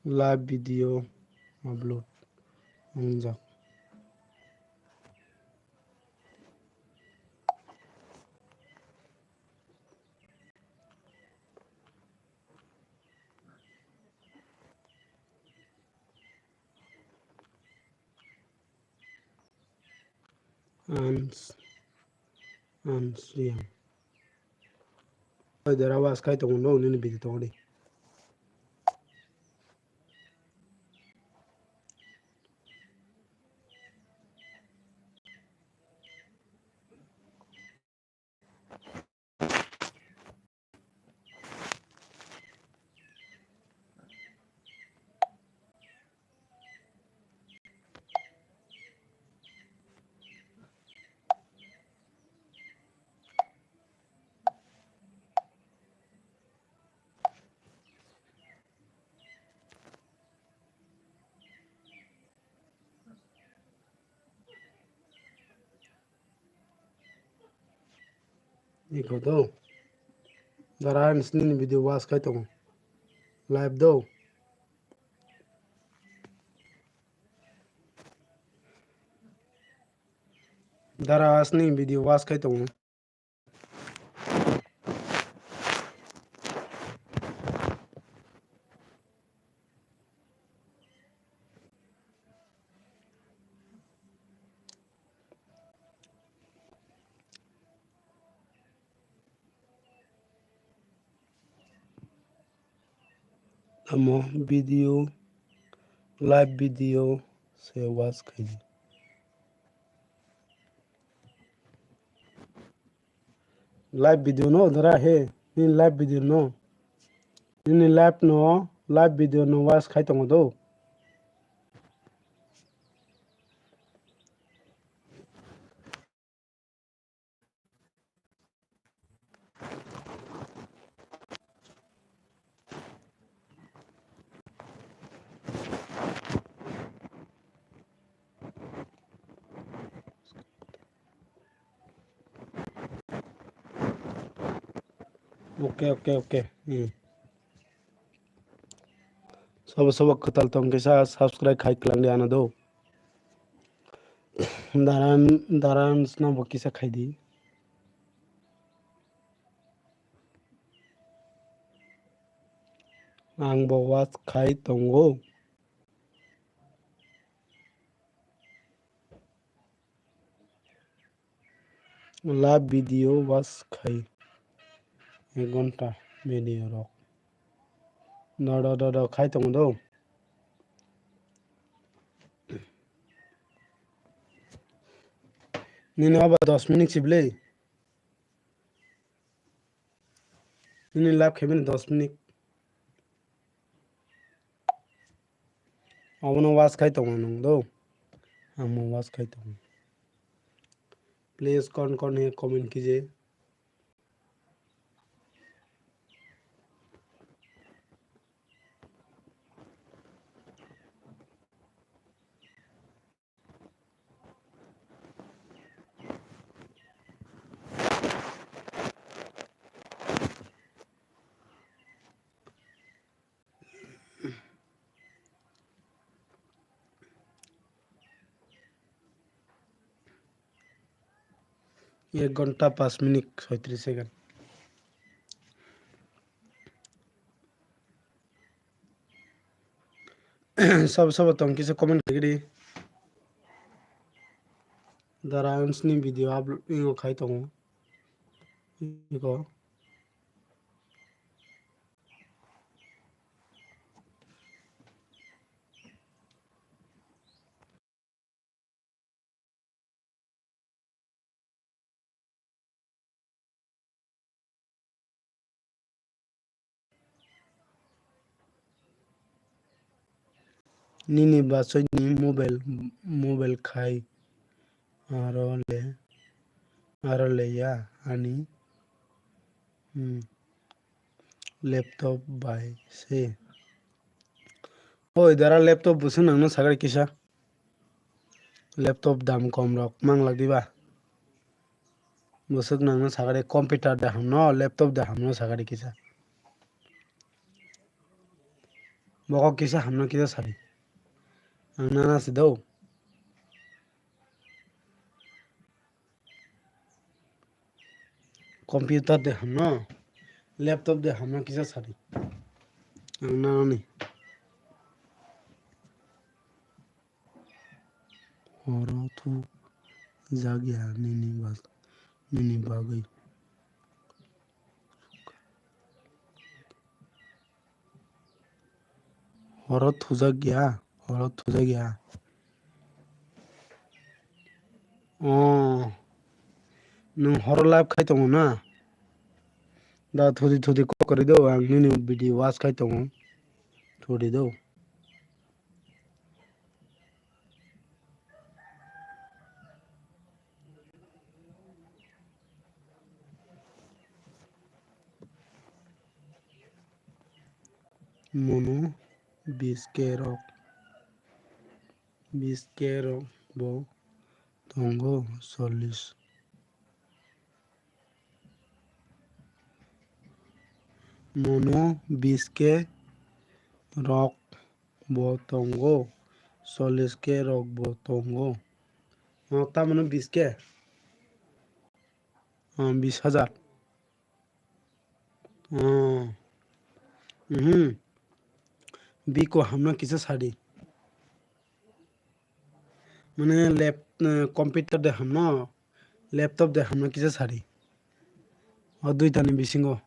Live video upload wngjak. Ans, ans yang. Oi, dera was kai tongo no, nini bidi tongo di. Iko do. Dara ang sini video watch khai tongo. Live do. Dara asni video watch khai tongo. Amo video, live video se watch khaidi. Live video no dara he, nini live video no. Nini live no, live video no watch khai tongo do. Okay, okay, okay. Hmm. Sobo sobo kwtal tong kisa subscribe khai kwlangdi ano do. Daran, daran swnambo kisa khaidi. Ang bo watch khai tongo. Live video watch khai. Ek ghonta video rok. No, do, do, do, khai tongo do. Nini obo dos minute sibli. Nini live khaimani dos minute. Abono watch khai tongo nwng do. Ang mo watch khai tongo. Please kon kon he comment kije. Ek ghonta panch minute soitris second. Sabo sabo tong kisa comment khaigidi. Dara ang sini video upload ingo khai tongo. Iko. Nini bachoi ni mobile, mobile khai aro le, aro le ya ani, hmm, laptop bai se. Oi dara laptop busu nangno sagari kisa. Laptop dam kom rok mang lak diba? Bwswk nangno sakadi computer de hamno, laptop de hamno sakadi kisa. Bokok kisa hamno kisa sadi. Ang nana si do. Computer de hamno, laptop de hamno kisa sadi. Ang nana ni. Horo thuk jak ya nini bag-, nini bagwi. Horo thujak ya, horo thujak ya. Oh, nwng horo live khai tongo na? Da thudi thudi kok kwrwi do, ang nini video watch khai tongo. Thudi do. Mono bis K rok, bis K rok bo tongo chollish. Mono bis K rok bo tongo, chollish K rok bo tongo. O, tamoni bis K? O, bis hajar. O. Mhm. Biko hamna kisa sadi. Mane lap-, eh, computer de hamno, laptop de hamno kisa sadi. O duitani bisingo.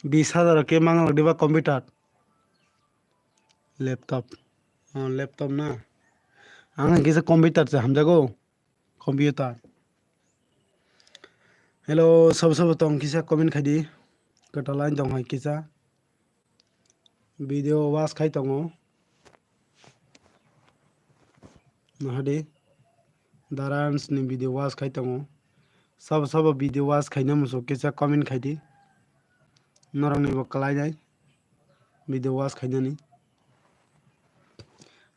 Bis hajar o khe mangalak diba computer? Laptop. O, laptop na. Ang kisa computer se hamjago. Computer. Hello, sabo sabo tong kisa comment khaidi. Kwtal line tong hai kisa. Video watch khai tongo. Nahadi. Darans ni video watch khai tongo. Sabo sabo video watch khaina muchuk kisa comment khaidi. Norokni bo kwlainai video watch khainani.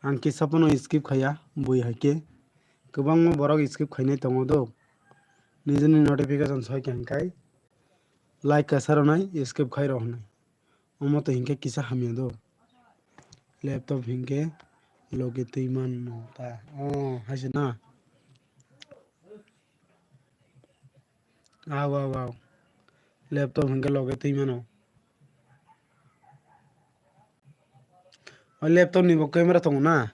Ang kisa phano skip khaiya, bui hai khe. Kwbangma borok skip khainai tongo do. Nijini notification soi khe hwnkhai like kaisa rwnai, skip khai rw hwnwi. Omo to hinkhe kisa hamya do. Laptop hinkhe logi twi mano ta. Oh, haise na. Aw, aw, aw. Laptop hinkhe logi twi mano. O laptop ni bo camera tongo na?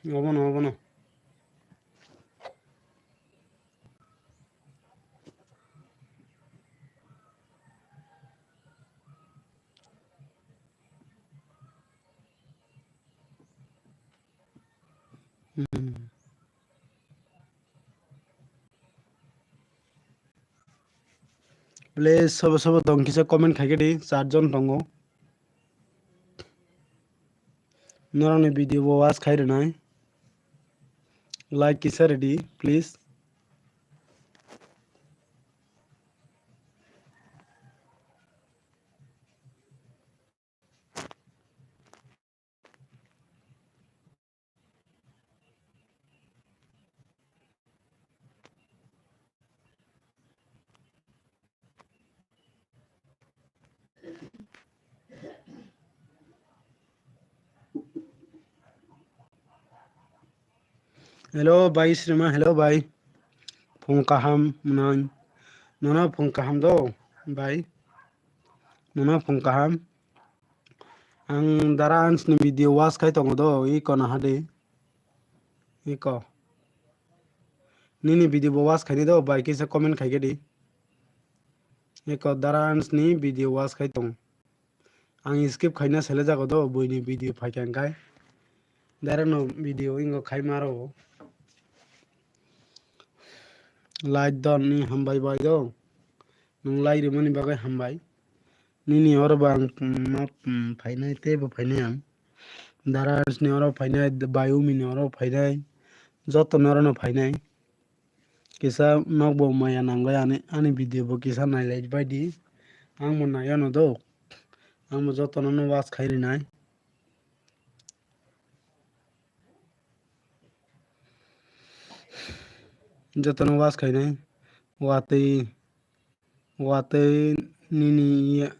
Obono, obono. Hmm. Please, sobo sobo tong kisa comment khai khe di, char jon tongo. Norokni video bo watch khai rwnai. Like kisa rwdi, please. Hello bai Srima, hello bai. Phung kaham mwnang. Nono phung kaham do bai. Nono phung kaham. Ang dara ansni video watch khai tongo do, iko naha de. Iko. Nini video bo watch khaini do, bai kisa comment khai khe di. Iko dara ansni video watch khai tong. Ang skip khaina sele jago do, buini video phaikha hwnkhai. Dara no video ingo khai maro. Like don ni hambai bai do. Nwng like rimani bagwi hambai. Nini oro bo ang, mm, ma, mm, phainai, teibo phainai ang. Darans ni oro phainai, Bayumi ni oro phainai, joto ni oro no phainai. Kisa nokbo maya nangwi ani, ani video bo kisa nailai baidi. Ang bo nai ano do. Ang bo joto no watch khai rinai. Joto no watch khainai. Watwi Watwi nini ya-,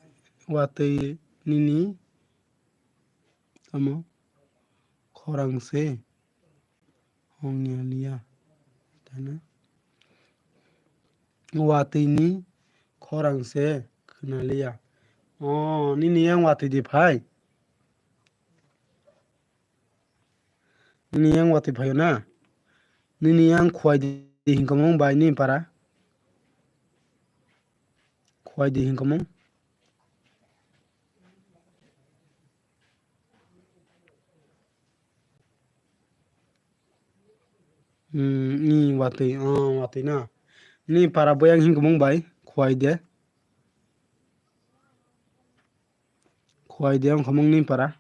watwi nini tamo khorang se hongya liya. Tana? Watwi ni khorang se khna liya. O, nini yang watwi di phai. Nini yang watwi phaio na? Nini yang Khuaidi hinkomung bai ni para? Khuaidi hinkomung? Hmm, ni watwi, oh, watwi na. Ni para boyang hinkomung bai Khuaide. Khuaide hinkomung ni para.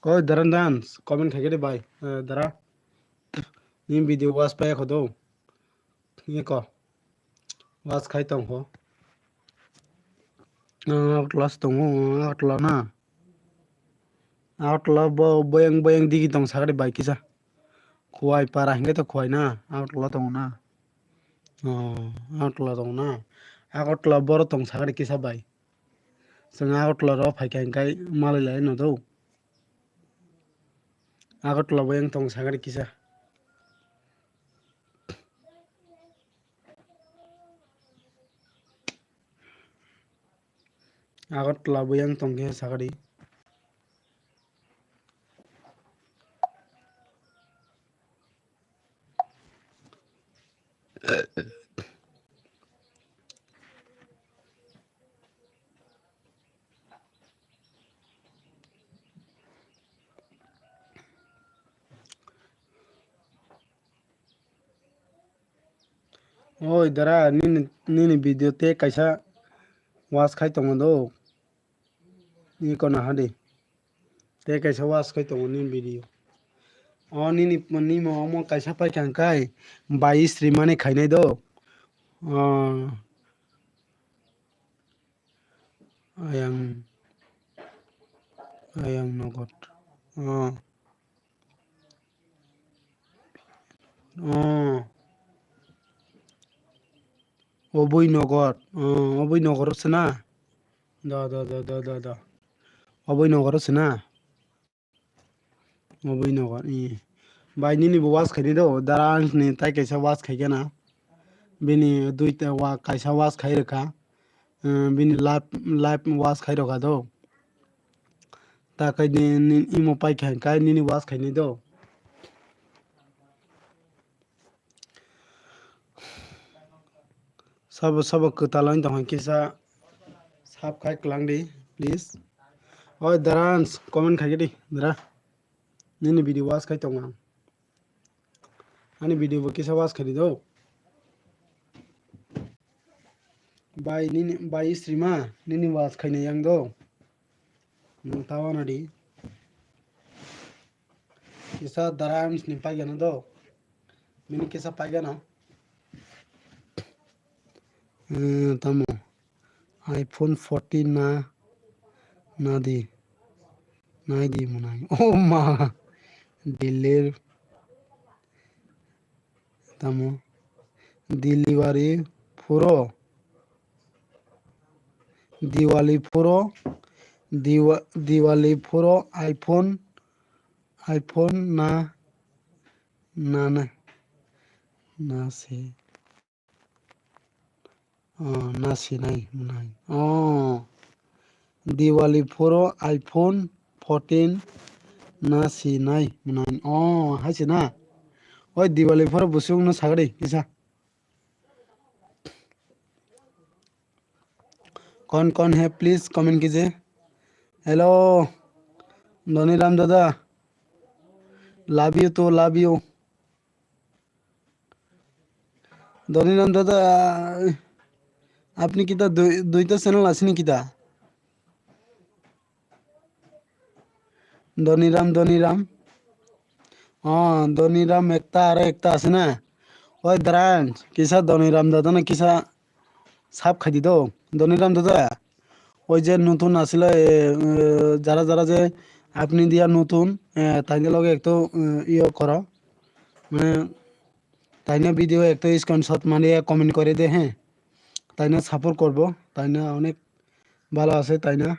Koi daran dan comment khai khe de bai, eh, dara. Ni video watch pai kho do. Ni ko. Was khai tong kho. Ang Agartala se tongo, Agartala na. Agartala bo boyang boyang digi tong sakari bai kisa. Khowai para hingke to Khowai na, Agartala tongo na. Oh, Agartala tongo na. Agartala boro tong sakari kisa bai. Chwng Agartala ro phaikha hingkai malai lai no do. Agartala boyang tong sakari kisa. Agartala boyang tongkhe sakadi. Oi dara, nini, nini video te kaisa was khai tongo do. Ni kono hadi. Te kaisa was khai tongo nini video. O nini, nimo omo kaisa paikha hingkai bai srimani khainai do. O. Ayang, ayang nogot. Oh. Oh. Oboi nogot. Oh, oboi nogot se na. Da, da, da, da, da, da. Oboi nogot se na. Oboi nogo, ee. Bai nini bo was khaini do, dara ang ni tai kaisa was khai gana. Bini duita wa kaisa was khai rwkha. Eh, bini live, live was khai rwkha do. Ta khai ni, ni imo pai khai kai nini was khaini do. Sabo sabo kwtal wng tong kisa sab khai klang di, please. Oi, Darans, comment khai di, dara. Nini video was khai tong ang. Ani video bo kisa was khai di do. Bai nini, bai srima, nini was khai na yang do. Nung tawa na di. Kisa Darans ni paigano do. Bini kisa paigano. Eh, tamo. iPhone fourteen na, na di. Nai di mwnai. Oh ma. Delhi. Tamo. Delivery phuro. Diwali phuro. Diwa-, Diwali phuro iPhone. iPhone na, na, na, na se. Oh, na sinai mwnai. Oh. Diwali phuro iPhone fourteen na sinai mwnai. Oh, hai se na. Oi Diwali phuro busung no sagri kisa. कौन कौन है, please comment कीजिए। Hello, Dhoniram dada, love you too, love you। Dhoniram dada, apni kita dui, duita channel ase ni kita? Dhoniram, Dhoniram. Oh, Dhoniram ekta aro ekta ase na? Oi Dran, kisa Dhoniram dada na kisa sab khai di do. Dhoniram dada, oi je notun asile, eh, jara jara je apni dia notun, eh, taina loge ekto, eh, iyo koro. Mane, taina video ekto screenshot mane comment kore de, he. Taina support korbo, taina onek bhalo ase, taina।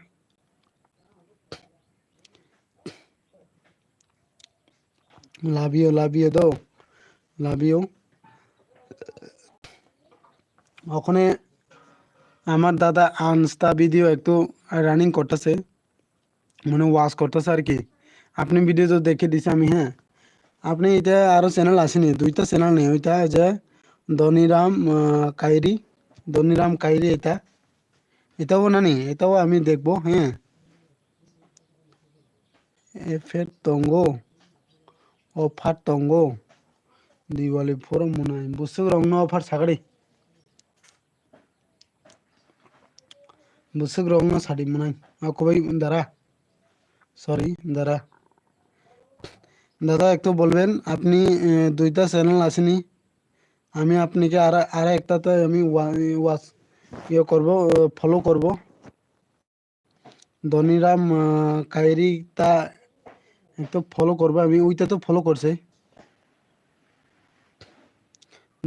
Love you, love you do, love you। ওখানে আমার দাদা আনস্তা ভিডিও একটু রানিং করতেছে, মানে ওয়াচ করতেছে আর কি। আপনি ভিডিও তো দেখে দিছি আমি, হ্যাঁ। আপনি এটা আরো চ্যানেল আসেনি, দুইটা চ্যানেল নেই, ওইটা যে ধনিরাম, আহ, কাইরি, ধনিরাম কাইরি এটা, এটাও না নি, এটাও আমি দেখবো, হ্যাঁ। Effect tongo, offer tongo, Diwali phoro mwnai, bwswk rok no offer sagri, bwswk rok no sadi mwnai, ako bai dara, sorry dara, দাদা একটু বলবেন আপনি, এ, দুইটা চ্যানেল আসেনি, আমি আপনাকে আর, আর একটাতে আমি ওয়া-, ওয়াচ ইয়ে করব, আহ, ফলো করব। ধনিরাম, আহ, কাইরি তা একটু ফলো করবো আমি, ওইটা তো ফলো করছে।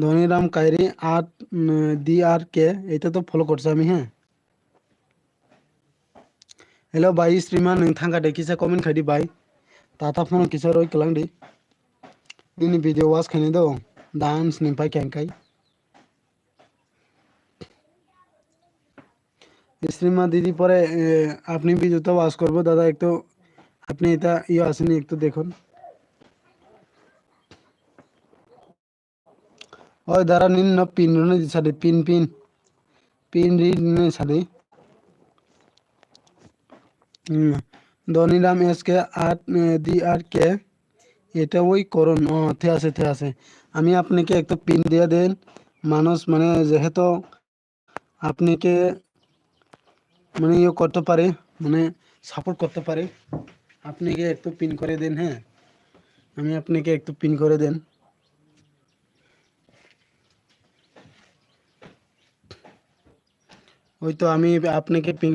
ধনিরাম কাইরি আট, উম, ডি আর কে, এটা তো ফলো করছে আমি, হ্যাঁ। Hello bai, streamer nwng thangkha de kisa comment khaidi bai. Tata phone kisa roi kwlangdi. Nini video watch khaini do. Dance ni pai khe angkai. Streamer didi pore, eh, apni video ta watch korbo dada, ekto apni eta iyo asini ekto dekhon. Oi dara nini no pin rwni sadi, pin, pin. Pin ri nini sadi. Hmm. Dhoniram S K R, eh, D R K. এটা ওই করুন। ও, ঠিক আছে, ঠিক আছে। আমি আপনাকে একটু পিন দিয়ে দেন। মানুষ মানে যেহেতু আপনাকে মানে ইয়ে করতে পারে, মানে সাপোর্ট করতে পারে। আপনাকে একটু পিন করে দেন, হ্যাঁ। আমি আপনাকে একটু পিন করে দেন। ওই তো আমি আপনাকে পিন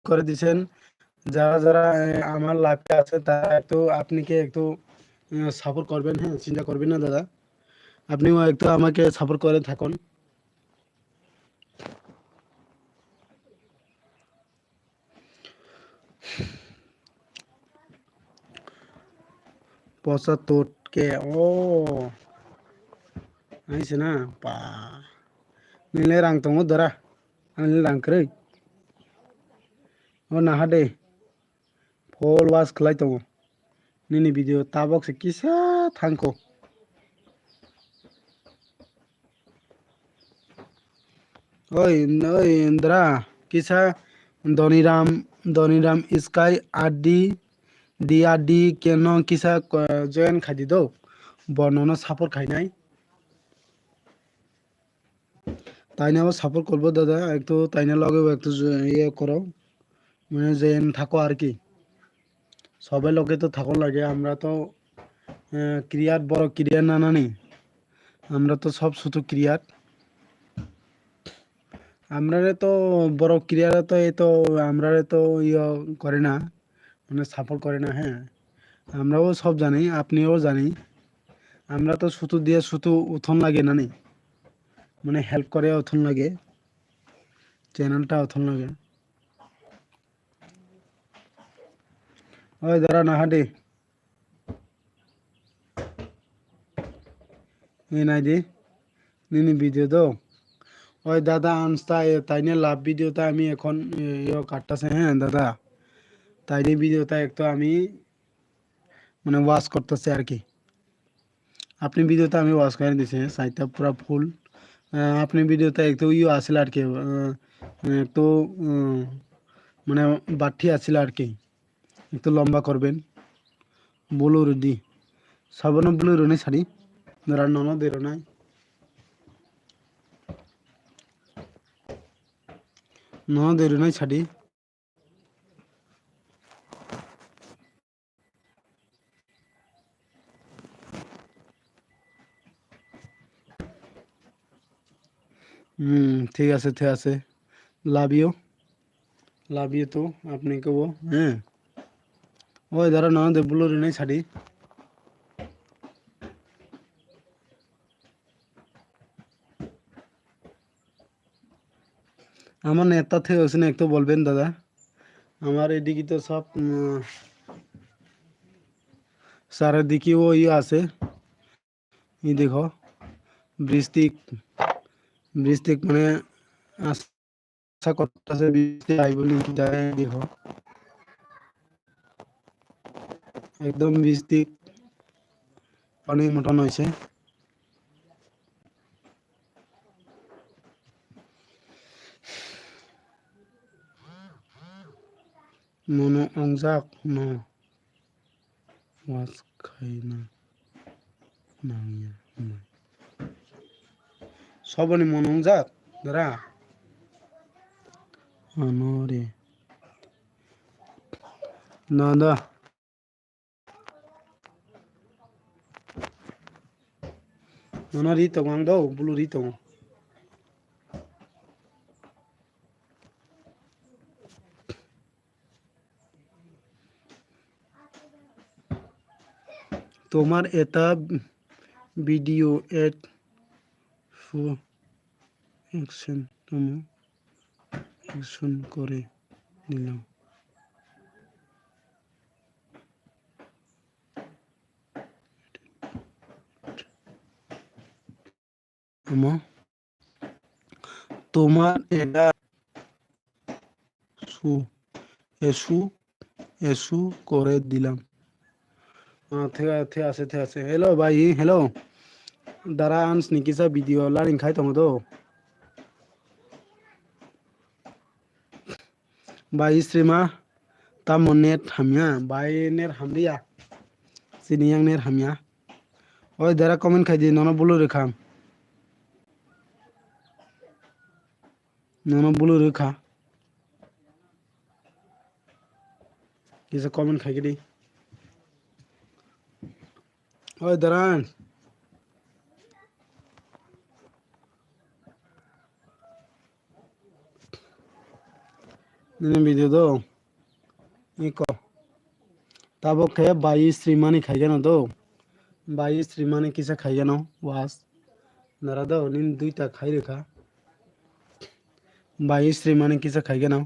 করে দিছেন। যারা যারা, এ, আমার লাইভে আছে তারা একটু আপনাকে একটু, এ, সাপোর্ট করবেন, হ্যাঁ, চিন্তা করবেন না দাদা, আপনিও একটু আমাকে সাপোর্ট করে থাকুন। পঁচাত্তর কে, ও, aise na pa, nini le rang tongo dara, ani le rang kwrwi, o naha de, full watch khlai tongo, nini video tabok se kisa thangkho. Oi, oi, Indra, kisa Doniram, Doniram Sky R D, D R D keno kisa, eh, join khaidi do. Bo nono support khainai. Tainabo support korbo dada, ekto taina logebo ekto jo-, iye koro. মানে যে এন থাকো আর কি। সবাই লোকে তো থাকো লাগে, আমরা তো, আহ, ক্রিয়ার বড় ক্রিয়া না নানি। আমরা তো সব শুধু ক্রিয়ার। আমরারে তো বড় ক্রিয়ারে তো এই তো আমরারে তো ইয়ে করে না, মানে সাপোর্ট করে না, হ্যাঁ। আমরাও সব জানি, আপনিও জানি। আমরা তো শুধু দিয়ে শুধু উঠন লাগে নানি, মানে হেল্প করে উঠন লাগে, চ্যানেলটা উঠন লাগে। Oi, dara naha de. Oi, nai di. Nini video do. Oi, dada, ansta, e, taine love video ta ami ekhon, e, yo kattase, he, dada. Taine video ta ekto ami, mane, watch kortase ar ki. Apni video ta ami watch kore dise, saita pura full. Ah, apni video ta ekto iyo asil ar ki, ah, ekto, ah, mane, bathi asil ar ki. Ekto lomba korben. Bulu rudi. Sabono bulu runi sadi. Nora nono de ronai. Nono de ronai sadi. হুম, ঠিক আছে, ঠিক আছে। Love you। Love you too, apni kebo, হ্যাঁ। Oi, dara, nono de bulu rinai sadi. আমার নেতা থেকে হচ্ছেন একটু বলবেন দাদা, আমার এদিকে তো সব, উম, চারিদিকেও ইয়ে আছে। এই দেখো, বৃষ্টিক, বৃষ্টিক মানে আশা করতেছে বৃষ্টি আইব নি, জানি না, দেখো। একদম বৃষ্টি পানির মতন হয়েছে। Mono ongjak no was khaina nangya hwnwi. Soboni mono ongjak dara? Ano re. Na da. Nono ri tongo ang do, blue ri tongo. তোমার এটা ভিডিও এড ফু অ্যাকশন তুমি অ্যাকশন করে দিলাম। Omo. তোমার এটা সু এসু এসু করে দিলাম। Ah, thik a-, thik ase, thik ase. Hello, bhai, hello. Dara, ang sini kisa video laring khai tongo do. Bai Srima, tamo net hamya, bai net hamliya. Sini yang net hamya. Oi dara comment khai di, nono bulu rwkha. Nono bulu rwkha. Kisa comment khai di. Oi dara. Nini video do. Iko. Tabok khe bai Srimani khaigeno do. Bai Srimani kisa khaigeno was. Nara do nini duita khai rwkha. Bai Srimani kisa khaigeno.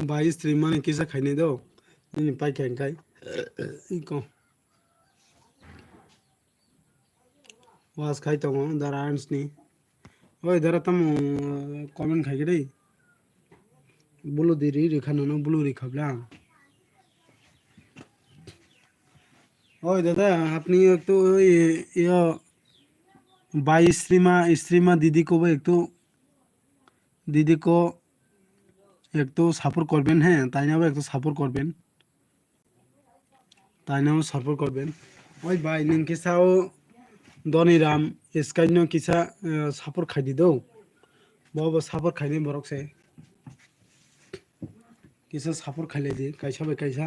Bai Srimani kisa khainai do. Nini pai khe hwnkhai. Iko. Was khai tongo dara ansni. Oi dara tamo comment khai gede. Bulu di ri ri khano no bulu ri khabla. Oi dada, apni ektu oi yo bai Srima, Srima didi ko bo ektu, didi ko ektu support korben, he, taina bo ektu support korben. Taino support korben. Oi bai, nwng kisa o Doniram Sky no kisa, eh, support khai di do. Bo bo support khainai borok se. Kisa support khailai di, kaisa bai kaisa.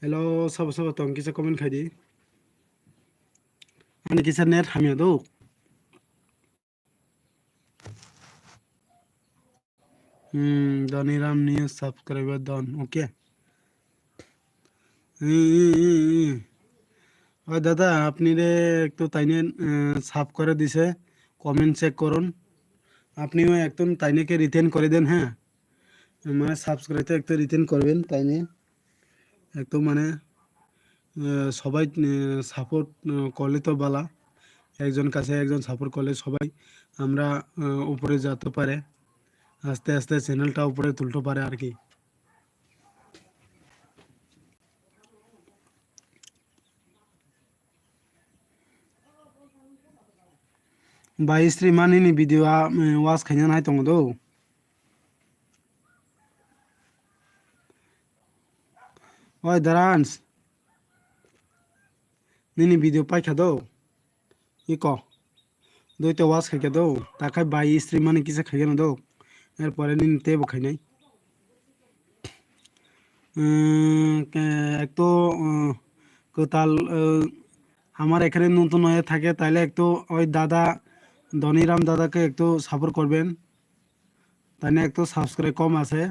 Hello, sabo sabo tong kisa comment khai di. Ani kisa net hamya do. Hmm, Doniram new subscriber don. Okay. Hmm, hmm, hmm, hmm. ও দাদা, আপনি রে একটু তাইনে, আহ, সাফ করে দিছে, comment check করুন। আপনিও একটু তাইনেকে রিটেন করে দেন, হ্যাঁ। মানে সাবস্ক্রাইবটা একটু রিটেন করবেন, তাইনে। একটু মানে, আহ, সবাই, আহ, সাপোর্ট, আহ, করলে তো বালা। একজন কাছে একজন সাপোর্ট করলে সবাই আমরা, আহ, উপরে যেতে পারে। আস্তে আস্তে চ্যানেলটা উপরে তুলতে পারে আর কি। Bai Srimani ni video a, mm, watch khaina nai tongo do. Oi Darans. Nini video paikha do. Iko. Duita watch khaikha do. Takhai bai Srimani kisa khaikha no do. Erpore nini tebo khainai. উম, কে-, একটু, উম, কোতাল, উম, আমার এখানে নতুন হয়ে থাকে, তাহলে একটু ওই দাদা, ধনিরাম দাদাকে একটু সাপোর্ট করবেন। তাই না, একটু সাবস্ক্রাইব কম আছে,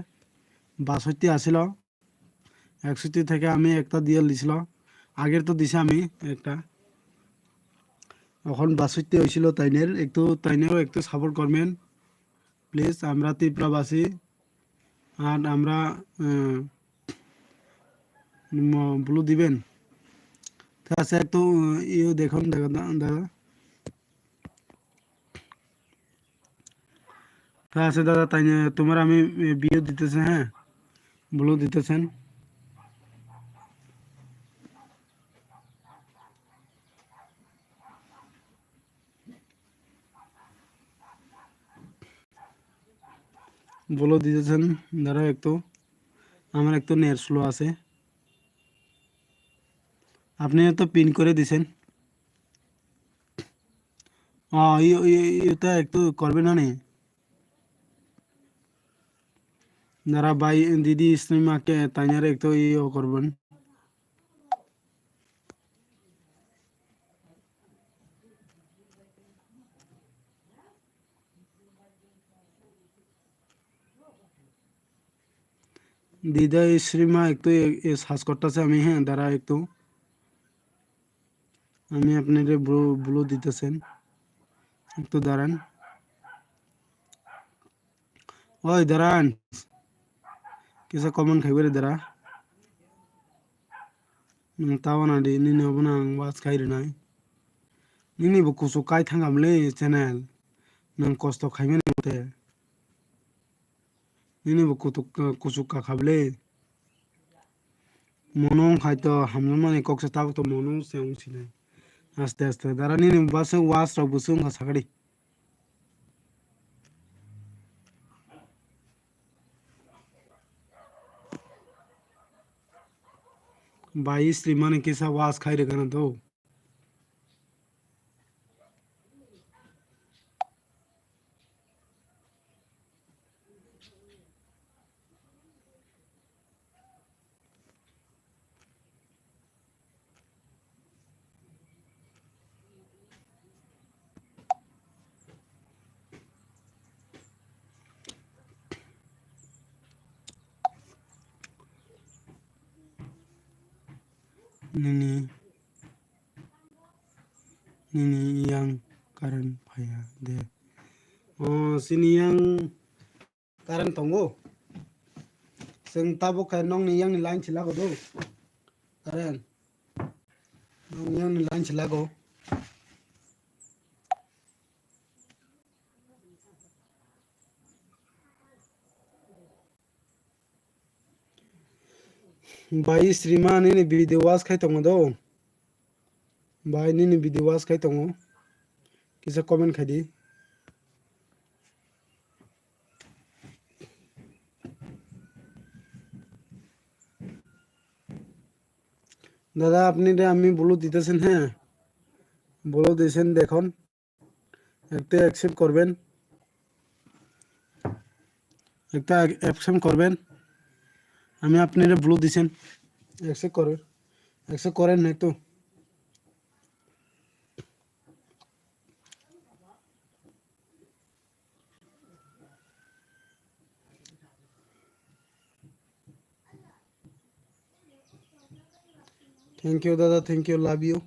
বাষট্টি আছিল, একষট্টি থেকে আমি একটা দিয়ে দিছিল, আগের তো দিছি আমি একটা, এখন বাষট্টি হয়েছিল তাইনের, একটু তাইনেরও একটু সাপোর্ট করবেন প্লিজ। আমরা ত্রিপুরাবাসী, আর আমরা, আহ, ম-, ব্লু দিবেন। ঠিক আছে, একটু, আহ, ইয়ে দেখুন দাদা, দাদা। ঠিক আছে দাদা, তাই নিয়ে তোমার আমি, এ, বিয়ে দিতেছে, হ্যাঁ, ব্লু দিতেছেন। ব্লু দিতেছেন, দাঁড়াও একটু। আমার একটু নেট স্লো আছে। আপনি তো পিন করে দিছেন। ও, ইউ-, ইউ-, ইউটা একটু করবেন না নি? যারা ভাই দিদি স্ট্রিমে তাইনারে একটু ইয়ে করবেন। দিদা স্ট্রিমে একটু এ-, এ সার্চ করতেছে আমি, হ্যাঁ, দাঁড়া একটু। আমি আপনারে ব্লু, ব্লু দিতেছেন। একটু দাঁড়ান। ওই দাঁড়ান। Kisa comment khaibai re dara. Nwng tabana di, nini obono ang watch khai rwnai. Nini bo kuchuk kai thangkha bwle channel. Nwng kosto khaimani mote. Nini bo kutuk, kuchuk kakha bwle. Mono wngkhai to hamjakmani koksa tabuk to mono se wngsinai. Aste aste dara nini bwswk watch rok bwswk wngkha sakadi. Bai srimani kisa watch khai rwgana do. Nini, nini yang current phaiya de. O, sini yang current tongo. Chwng tabuk khe nokni yang ni line se lago do. Current. Nokni yang ni line se lago. Bai srima nini video watch khai tongo do. Bai nini video watch khai tongo. Kisa comment khai di. দাদা, আপনি রে আমি ব্লু দিতেছেন, হ্যাঁ? ব্লু দিয়েছেন দেখুন। একটা অ্যাকসেপ্ট করবেন। একটা অ্যাকসেপ্ট করবেন। আমি আপনারে ব্লু দিছেন। অ্যাকসেপ্ট করবেন। অ্যাকসেপ্ট করেন না একটু। Thank you দাদা, thank you, love you।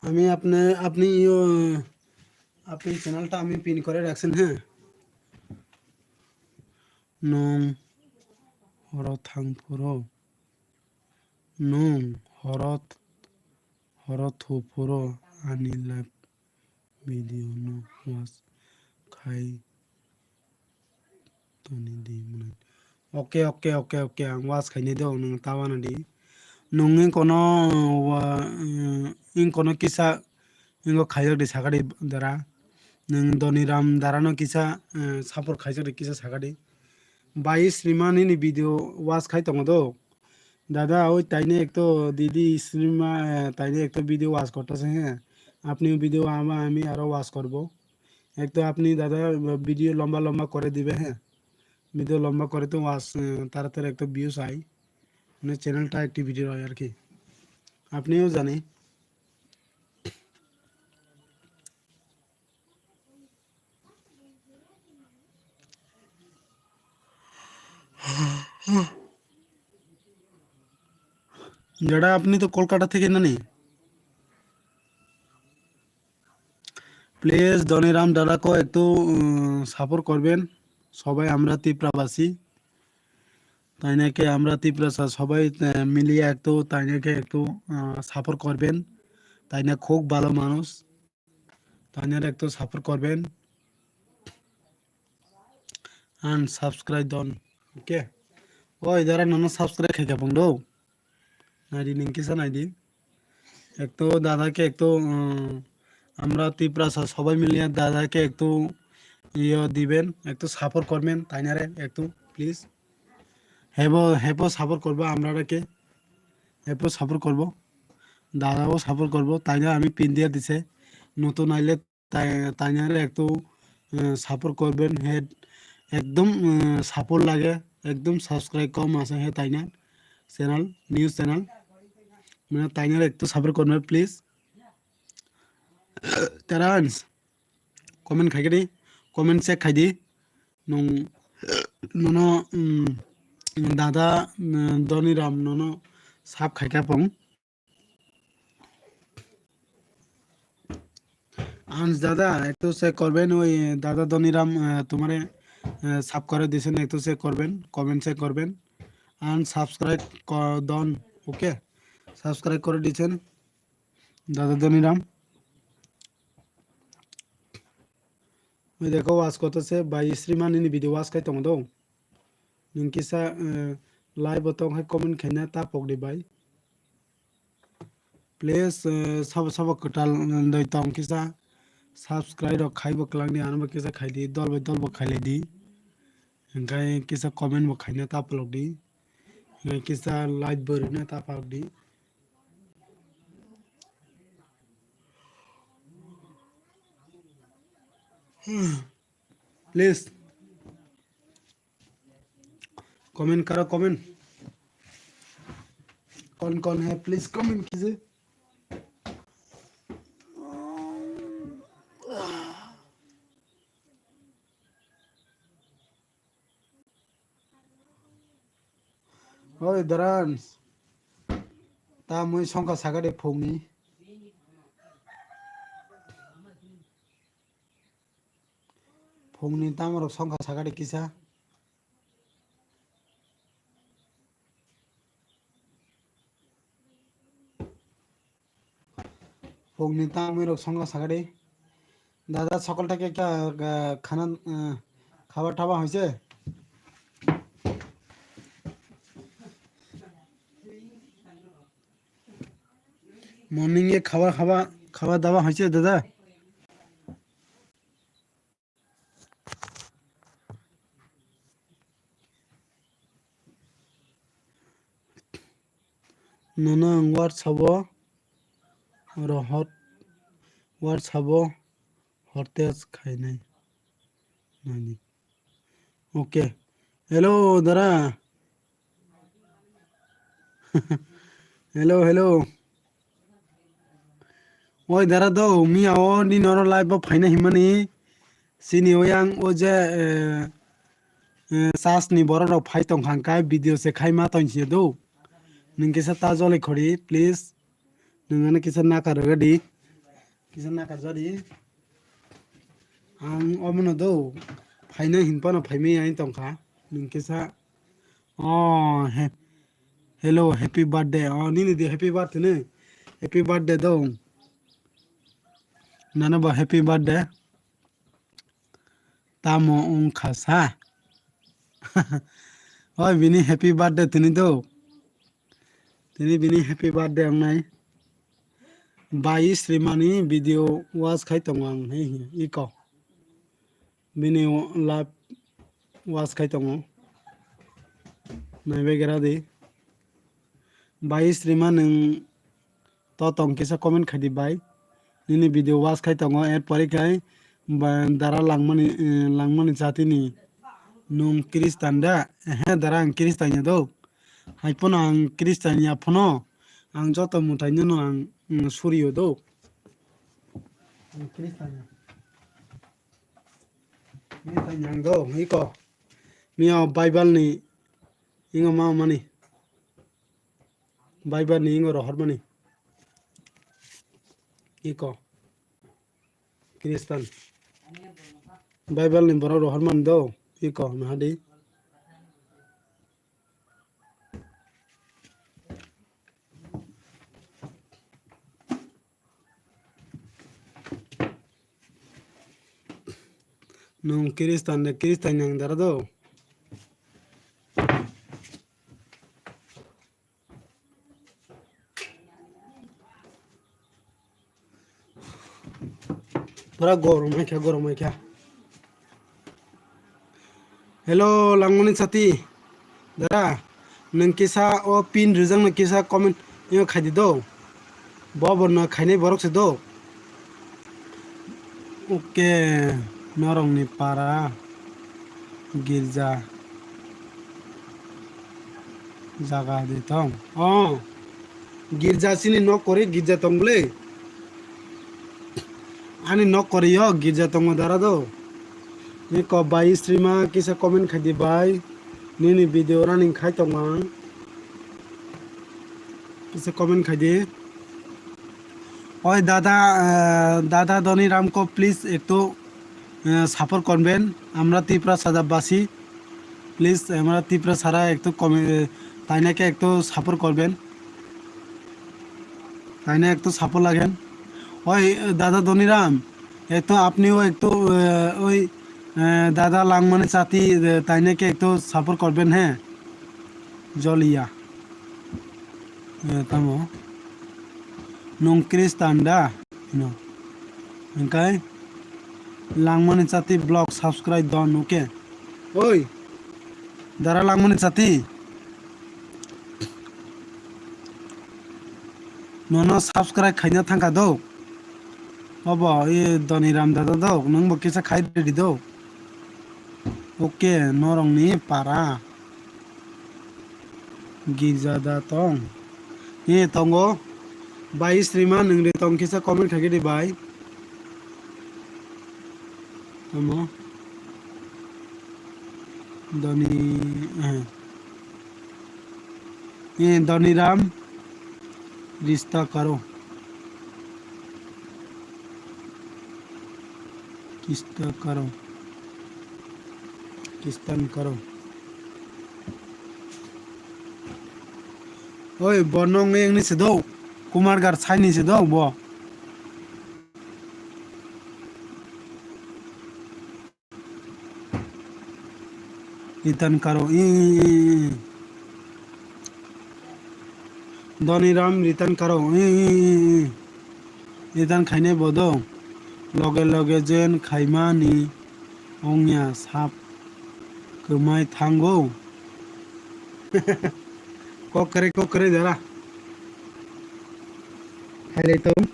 আমি আপনি, আপনি ইয়ো, আপনি চ্যানেলটা আমি পিন করে রাখছেন, হ্যাঁ। Nwng horo thang phuru, nwng horo, horo thu phuru ani live video no watch khai toni di mwnai. Oke, oke, oke, oke, ang watch khainai do, nwng ta wana di. Nwng wng kono, wa, wng kono kisa, wng khaijak di sakadi dara. Nwng Doniram dara no kisa, eh, support khaijak di kisa sakadi. Bai srima nini video watch khai tongo do. Dada, oi taine ekto didi srima, eh, taine ekto video watch korta se, he. Apni video ama ami aro watch korbo. Ekto apni dada video lomba lomba kore dibe, he. Video lomba kore to watch, eh, taratari ekto views ai. Mane channel ta activity roi ar ki. Apniyo jane. দাদা, আপনি তো কলকাতা থেকে না নি? প্লিজ ধনিরাম দাদাকে একটু, উম, সাপোর্ট করবেন। সবাই আমরা ত্রিপুরাবাসী, তাই নাকি আমরা ত্রিপুরা সা-, সবাই, আহ, মিলিয়ে একটু, তাই নাকি একটু, আহ, সাপোর্ট করবেন। তাই না খুব ভালো মানুষ। Tanya ekto support korben. Unsubscribe don. Okay. Oi, dara nono subscribe khai kapang do. Naidi ning kisa naidi. Ekto dada ke ekto, um, আমরা ত্রিপুরা সা-, সবাই মিলিয়ে দাদাকে একটু ইয়ে দিবেন, একটু সাপোর্ট করবেন, তাই না রে? একটু please. Hebo, hebo support korbo amrarake. Hebo support korbo. Dadao support korbo. Taina ami pin diya dise. Notun aile tai-, tainare ektu, eh, support korben. He ekdom, eh, support lage. Ekdom subscribe kom ase he taina channel, news channel. Mane tainare ektu support korben, please. Terans, comment khai di, comment check khai di. Nung, nono, mm, dada, mm, Doniram nono sap khai ka pong. Ans dada, একটু check করবেন, ওই দাদা ধনিরাম, আহ, তোমারে, আহ, sub করে দিয়েছেন, একটু check করবেন, comment check করবেন। And subscribe ক-, done, okay? Subscribe করে দিয়েছেন দাদা ধনিরাম। ওই দেখো, watch করতেছে ভাই শ্রীমান, ইনি video watch খাই তোমার দাও। Nung kisa, eh, live o tong hai comment khaina ta pok di bai. Please, eh, sabo sabo kwtal, mm, doi tong kisa subscribe rok khai bo kwlang di, ano bo kisa khai di, dol bai dol bo khai lai di. Hingkai kisa comment bo khaina ta pok di. Hingkai kisa like bo rina ta pok di. Please. Comment karo, comment. कौन कौन है, please comment कीजिए। Oi, Darans. Ta mui songkha sakade phungni. Phungni tamorok songkha sakade kisa. Phungni tamwirok songkha sakadi. Dada, সকাল থেকে क्या, আহ, খানা, আহ, খাবার টাবার হয়েছে? Morning এ খাবার, খাবার, খাওয়া দাওয়া হয়েছে দাদা? Nono ang WhatsApp o rohor, WhatsApp o hortes khainai nani. Okay. Hello, dara. Hello, hello. Oi dara do, miya o nini oro live o phaina himani. Sini oyang o je, eh, eh, sas ni borok rok phai tong kha, hingkai video se khai ma tong si do. Nung kisa ta jolai khori, please. Nung ano kisa nakar rwgadi. Kisa nakar jadi. Ang omono do. Phaina hinpano phaimai ang tong kha. Nung kisa. Oh, he-, hello, happy birthday. Oh, nini di happy birthday ne. Happy birthday do. Nana ba happy birthday. Tamo wngkha sa. Oi, bini happy birthday tini do. Tini bini happy birthday wngnai. Bai Srimani video watch khai tongo ang, he, he, iko. Bini live watch khai tongo. Naibe gra di. Bai Srima, nwng to tong kisa comment khai di bai. Nini video watch khai tongo, er pore khai ba dara langmani, eh, langmani jatini. Nwng Christian da? Ehe, dara ang Christian ya do. Hai phano ang Christian ya phano. Ang joto mwtai no ang, mm, suri o do. Ang Christian ya. Christian ya ang do, iko. Miya Bible ni ingo ma mani. Bible ni ingo rohor mani. Iko. Christian. Bible ni borok rohor mani do. Iko, nahadi. Nwng Christian de, Christian yang dara do. Pura gorom hai kha, gorom hai kha. Hello, Langmani Chati. Dara, nwng kisa o pin rijak no kisa comment yo khaidi do. Bo bo no khainai borok se do. Oke, norok ni para girja jaga de tong. Oh, girja chini nok kori girja tong bole. Ani nok kori yo girja tongo dara do. Ni ko bai streama kisa comment khaidi bai. Nini video running khai tong ang. Kisa comment khaidi. Oi dada, eh, dada Doni Ram ko please ektu, eh, support korben. Amra Tipra sada basi. Please amra Tipra sara ektu comment, eh, tainake ektu support korben. Taine ektu support lagen. Oi, dada Doniram, ektu apniyo ektu, eh, oi, eh, dada Langmani Chati, eh, taine ke ektu support korben he. Joliya. Eh, tamo. Nung Kristan da? No. Engkai Langmani Chati blog subscribe don, okay? Oi, dara Langmani Chati. Nono subscribe khaina thangkha do. Obo, e Doniram dada do, nungbo kisa khai redi do. Okay, norongni para. Girja da tong. E tongo. Bai srima nungri tong kisa comment khaikhe di bai. Tamo. Doni, eh. Eh, Doniram, rista karo. Kista karo. Kistan karo. Oi, bo nong ni se do. Kumargar sai ni se do bo. Return karo, i, i, i, i. Doniram return karo, i, i, i, i. Return khainai bodo. Loge loge join khaimani ongya sap kwmai thango. Kokre kokre dara. Khailai tong.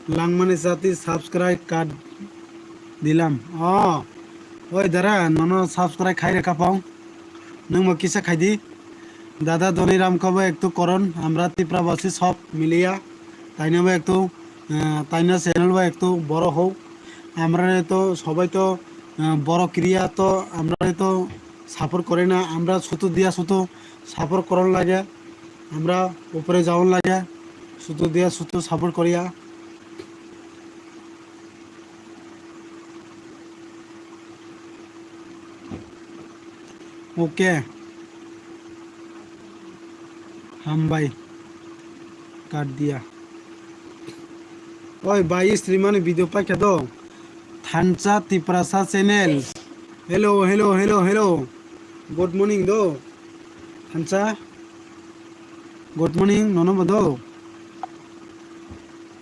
Langmani Chati subscribe card dilam. Oh, oi dara, nono subscribe khai reka pong. Nungbo kisa khaidi. Dada Doniram ko bo ektu koron, amra Tipra basi sob miliya. Taino bo ektu, eh, taino channel bo ektu boro hok. Amra to sobai to, eh, boro kriya to, amra to support kore na, amra sutu dia sutu support koron lage. Amra upore jaon lage, sutu dia sutu support koriya. Okay. Hambai. Card dia. Oi, bai, stream ani video paikha do. Thansa Tiprasa channel. Hello, hello, hello, hello. Good morning do. Thansa. Good morning, nono bo do.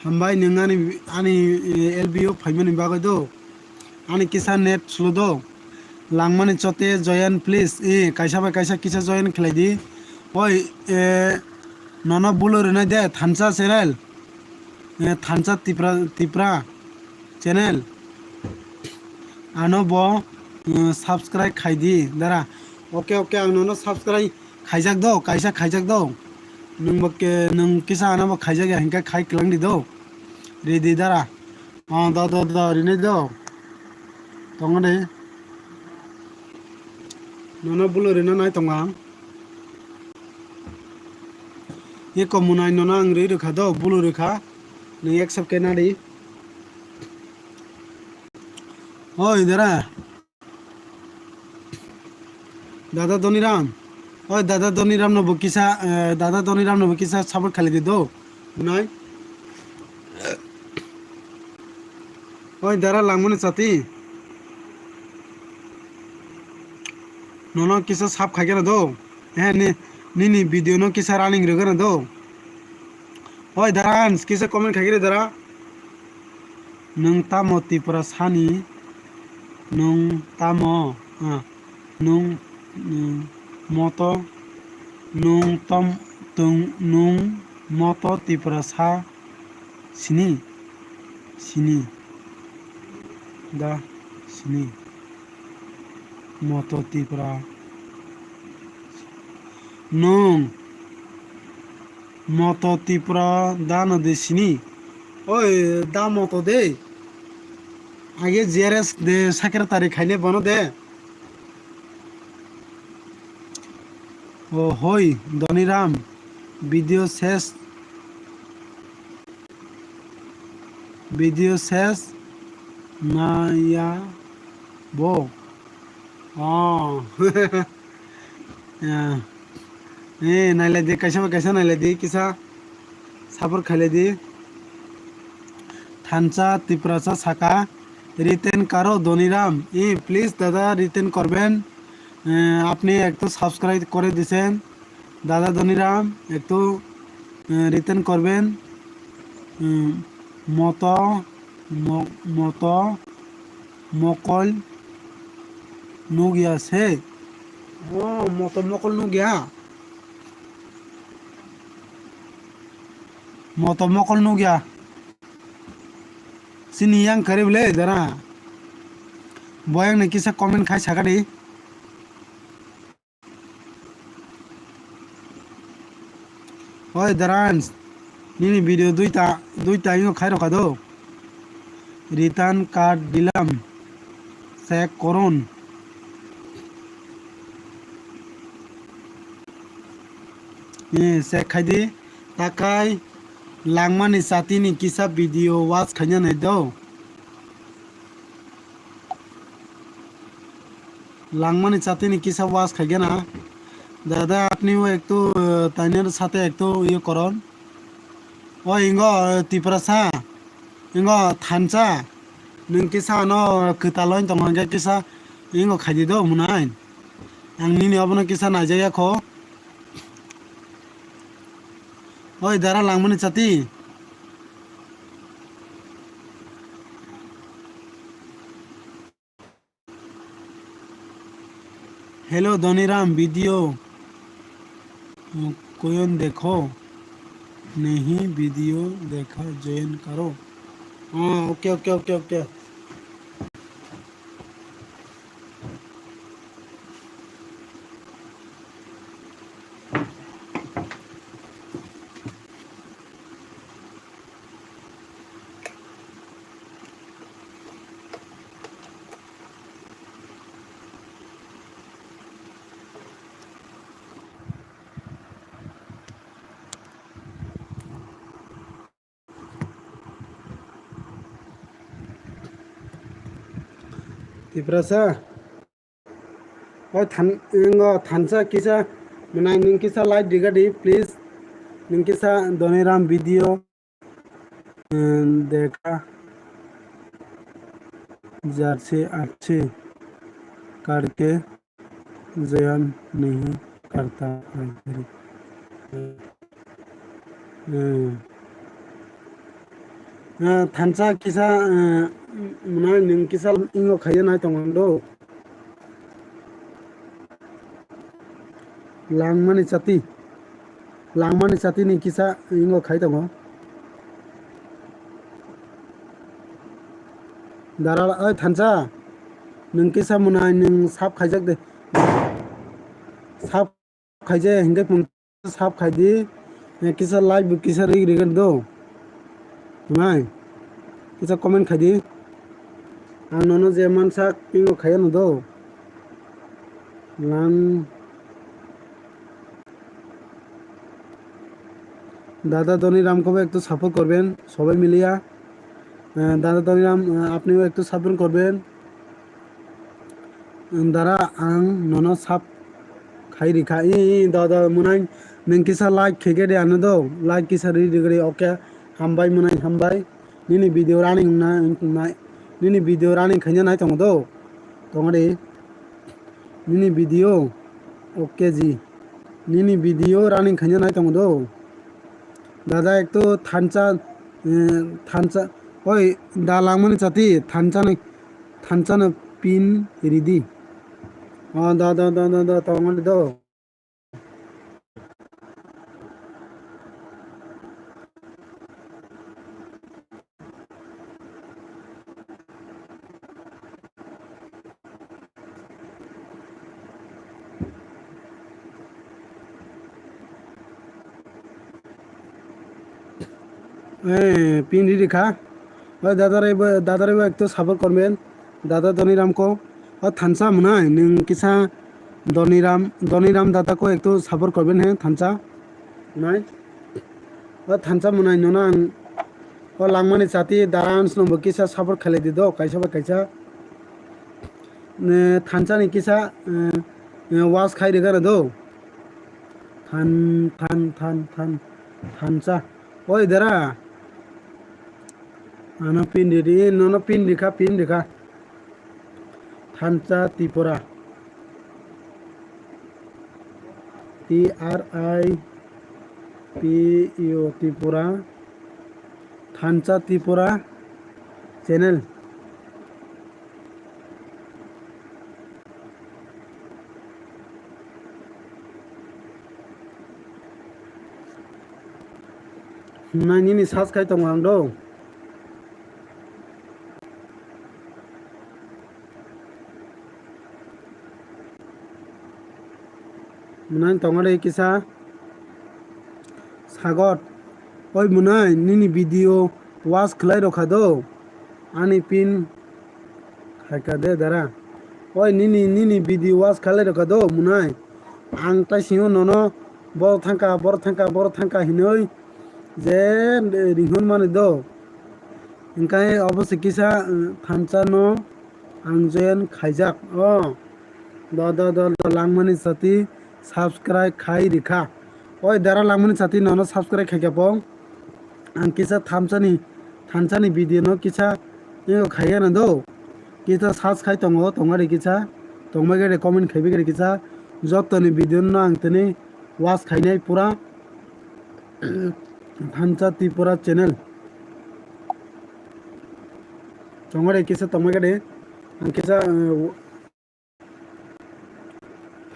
Hambai nwng ani, ani, eh, L B O phaimani bagwi do. Ani kisa net slow do. Langmani Chati join please. Eh, kaisa bai kaisa kisa join khlai di. Oi, eh, nono bulo rwnai de, Thansa channel. Eh, Thansa Tipra, Tipra channel. Ano bo, eh, subscribe khai di, dara. Okay, okay, ang nono subscribe khaijak do, kaisa khaijak do. Nwng bo ke, nwng kisa ano bo khaijak ya, hinkhe khai kwlang di do. Ready dara. Oh, do, do, do, rinai do. Tongo de. Nono bulo rina nai tongo ang. Ye komunai nono ang ri rwkha do, bulo rwkha. Nwng accept khe nadi. Oi, dara. Dada Doniram. Oi, dada Doniram no bo kisa, eh, dada Doniram no bo kisa support khalai di do. Nai. Oi, dara Langmani Chati. Nono kisa sap khai kena do. Eh, ni, nini video no kisa running rwgana do. Oi, dara Hans, kisa comment khai kena dara. Nwng tamo Tiprasani Nwng tamo, ah, nwng, nwng moto, nwng tom, twng, nwng moto Tiprasa sini, sini, da sini, moto Tipra, nwng moto Tipra da no de sini, oi, da moto de. Age G R S de secretary khaine bono de. O hoi, Doniram, video ses, video ses naya bo. Oh. Ya. Eh, nailai di, kaisa ba kaisa nailai di, kisa support khailai di. Thansa Tiprasa saka, "Written karo Doniram." Eh, please dada, written korben. Eh, apni ekto subscribe kore disen. Dada Doniram, ekto, eh, written korben. Hmm, moto, mo-, moto, mokol nugya se. Oh, moto mokol nugya. Moto mokol nugya. Sini yang kare bole dara. Boyang ni kisa comment khai sakadi. Oi Darans, nini video duita, duita ingo khairokha do. Return card dilam, check korun. Ni check khaidi, takai langmani chatini kisa video watch khaina nai do. Langmani chatini kisa watch khaigena. Dada, apni o ektu, eh, tainer sate ektu iye koron. O ingo, eh, Tiprasa, ingo Thansa, nwng kisa ano kwtal oi tong hwnkhe kisa ingo khaidi do mwnai. Ang nini obono kisa naijaya kho. Oi dara langmani chati. Hello Doniram, video koyon dekho nahi, video dekha join karo. Oh, okay, okay, okay, okay. Tiprasa. O than-, ingo Thansa kisa mwnai nwng kisa like digadi, please. Nwng kisa Doniram video, um, dekha jarse achhe karke join nahi karta hai. Hmm. Ah, Thansa kisa, ah, mwnai nwng kisa ingo khaiya nai tongo do. Langmani chati. Langmani chati ni kisa ingo khai tongo. Dara, oi Thansa, nwng kisa mwnai nwng sap khaijak de. Sap khaijak hinkhe pung sap khaidi. Kisa like bo kisa ri ri do. Nai. Kisa comment khaidi. Ang nono je mansak ingo khaiya no do. Lang Dada Doniram ko bhi ektu support korben, sobai miliya. Eh, Dada Doniram, eh, apniyo ektu support korben. Dara ang nono sap khai rikha. I, i, dada mwnai nwng kisa like khaikhe de ano do. Like kisa ri ri gari, okay. Hambai mwnai, hambai. Nini video running na, na, nini video running khaina nai tongo do. Tongo de. Nini video. Okay ji. Nini video running khaina nai tongo do. Dada ekto Thansa, eh, Thansa. Oi, da langmani chati, Thansa ni, Thansa no pin ridi. O da da da da da tongmani do. Eh, pin ridi kha. Oi, dada rai bo, dada rai bo ekto support korben. Dada Doniram ko. O thansa mwnai, nwng kisa Doniram, Doniram dada ko ekto support korben he thansa. Mwnai. O thansa mwnai nono ang o langmani chati dara ansno bo kisa support khalai di do, kaisa ba kaisa. Ne thansa ni kisa, eh, eh, was khai rega na do. Than, than, than, than, thansa. Oi dara. Ano pin di di, nono pin di kha, pin di kha. Thansa Tripura. T R I P U Tripura. Thansa Tripura channel. Nai nini search khai tongo ang do. Mwnai tongo de kisa. Sagot. Oi mwnai nini video was khlai rokha do. Ani pin khaika de dara. Oi nini, nini video was khlai rokha do mwnai. Ang tai singo nono bor thangka, bor thangka, bor thangka hinoi je ringhon mani do. Hingkai obo se kisa, eh, thansa no ang join khaijak. O. Do, do, do, do, langmani chati subscribe khai rikha. Oi dara langmani chati nono subscribe khaikha pong. Ang kisa thamsani, thansani video no kisa, eh, khaiya na do. Kisa search khai tongo, tongmani kisa, tongmani kisa comment khaibi kisa. Jotoni video no ang tini watch khainai pura. Thansa Tripura channel. Tongmani kisa tongmani kisa, ang kisa, eh,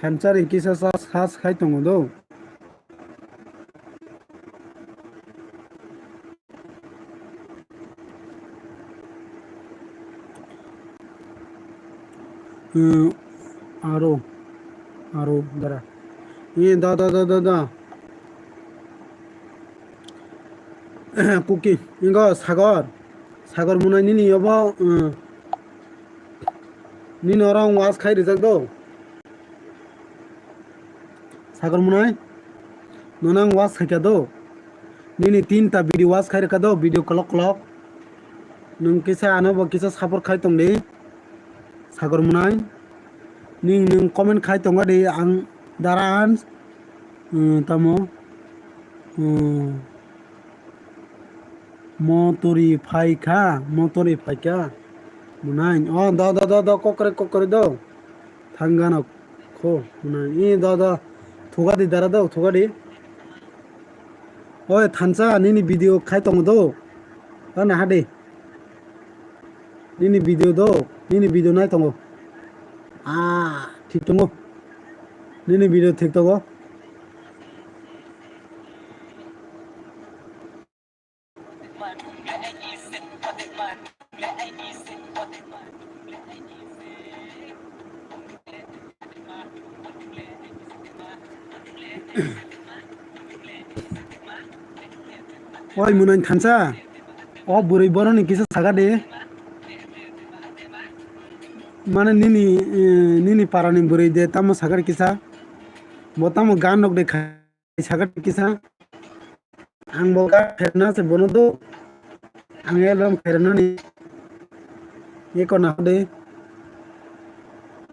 Thansa ri kisa sa search khai tongo do. Hmm, aro, aro dara. Ye da da da da da. Kuki, ingo Sagor. Sagor mwnai nini yobo, hmm. Nini oro ang watch khai rijak do. Sagor mwnai, nono ang watch khaikha do. Nini tinta video watch khai rikha do, video kolok kolok. Nwng kisa ano bo kisa support khai tong di. Sagor mwnai, ning nwng comment khai tonga di ang dara ans, hmm, tamo, hmm. Motori phaikha, motori phaikha. Mwnai, oh, do, do, do, do, kokore, kokore do. Thangano kho, mwnai, i, do, do. Thuga di dara do, thuga di. Oi, thansa, nini video khai tongo do. Ana hade. Nini video do, nini video nai tongo. Ah, thik tongo. Nini video thik tongo. Oi, mwnai thansa. O bwrwi boroni kisa saga de. Mane nini, eh, nini parani bwrwi de tamo saga de kisa. Bo tamo gan nok de kha-, saga de kisa. Ang bo gan khairna se bono do. Ang album khairna ni. Ye ko na de.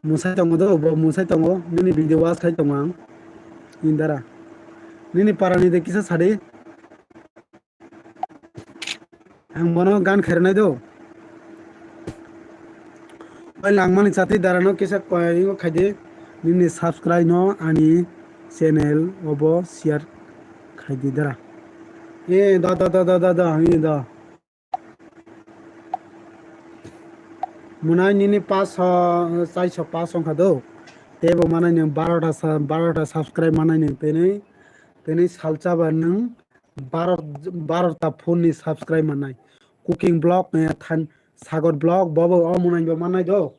Musai tongo do, bo musai tongo. Nini video watch khai tongo ang. Indara. Nini parani de kisa sadi. Ang bono gan khairnai do. Bai langmani chati darano kisa koi khaidi. Nini subscribe no ani channel obo share khaidi dara. E da da da da da da, e da. Mwnai nini paso, chaiso paso wngkha do. Teibo manai nwng barota sa, barota subscribe manai nwng tini, tini salsa ba nwng baro, barota phone ni subscribe manai. Cooking vlog, eh, than, Sagor vlog, bobo o mwnai bo manai do.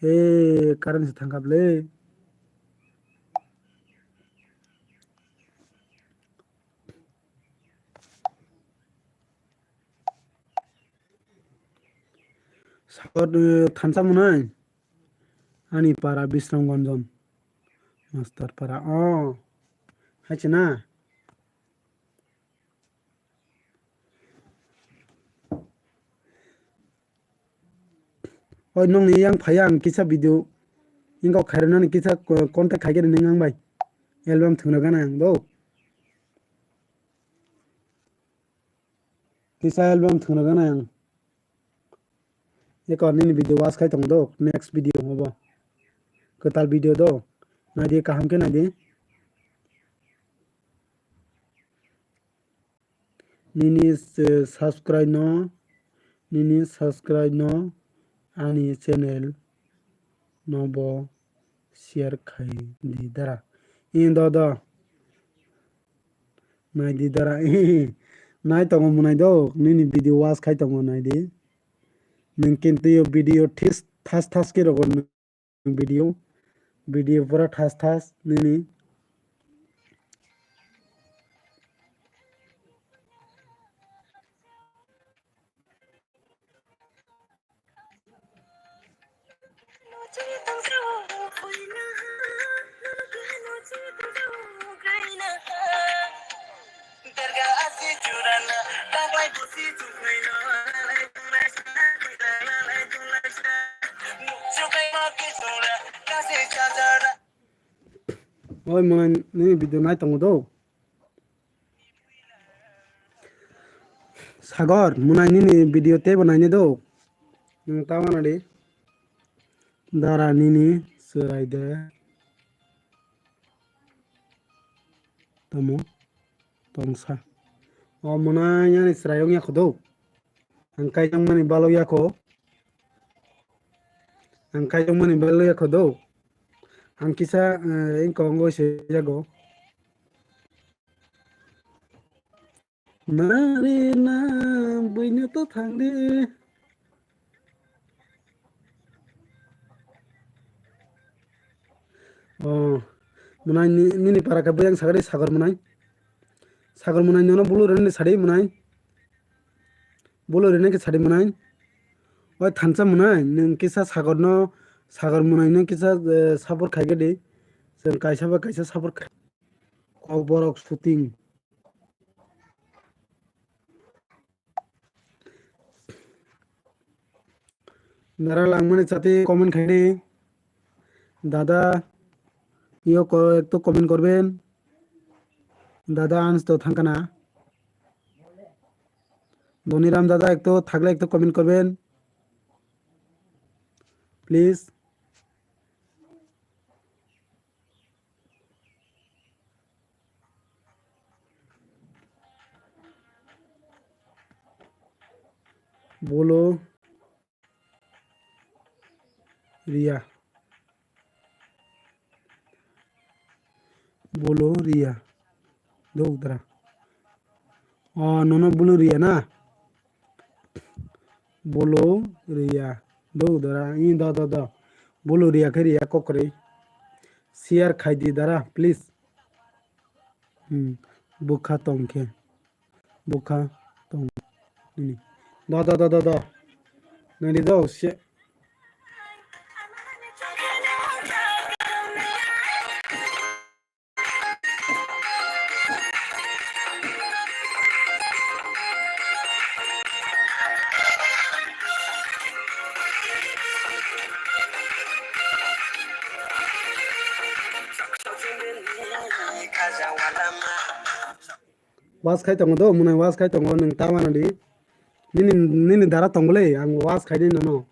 Eh, current se thangkha bwle. Sagor, eh, thansa mwnai. Ani para Bisramganjon. Master para. Oh. Hai se na. Oi, nokni yang phai ang kisa video. Ingkok khairoknani kisa ko-, contact khaikhe ring ang bai. Album thwngna gana ang do. Kisa album thwngna gana ang. Eko nini video watch khai tong do. Next video obo. Kwtal video do. Naidi kaham khe naidi. Nini, eh, subscribe no, nini subscribe no ani channel no bo share khai di dara. Indo do. Nai di dara. Nai tongo mwnai do. Nini video watch khai tongo nai di. Nwng kintu yo video this thas thas khe rogo nwng. Video, video pura thas thas nini. Oi, mwnai nini video nai tongo do. Sagor, mwnai nini video teibo nainai do. Nwng ta wana di. Dara nini chwrai de. Tamo tongsa. O mwnai ani chwrai wngya kho do. Ang kaijak mani balok ya kho. Ang kaijak mani balok ya kho do. Ang kisa, eh, ingkong wngwi se jago. Nari na buino to thangdi. Oh, mwnai ni, nini para khe buyang sagari Sagor mwnai. Sagor mwnai nono bulu rwni sadi mwnai. Bulu rwni khe sadi mwnai. Oi thansa mwnai, nwng kisa Sagor no, Sagor mwnai no kisa, eh, support khai gedi. Chwng kaisa ba kaisa support khai. Kokborok shooting. Dara langmani chati comment khaidi. Dada, yo ko ekto comment korben. Dada ans to thangkana. Doniram dada ekto thakle ekto comment korben. Please. Bolo Ria. Bolo Ria. Dok dra. Oh, nono bolo Ria na? Bolo Ria. Do dara. I do, do, do. Bolo Ria khe Ria kokre. Share khai di dara, please. Hmm. Bukha tong khe. Bukha tong. Nini. Do, do, do, do, do. Nini do, se. Was khai tongo do, mwnai was khai tongo, nwng ta mano di. Nini, nini dara tong bwle, ang was khai di nono.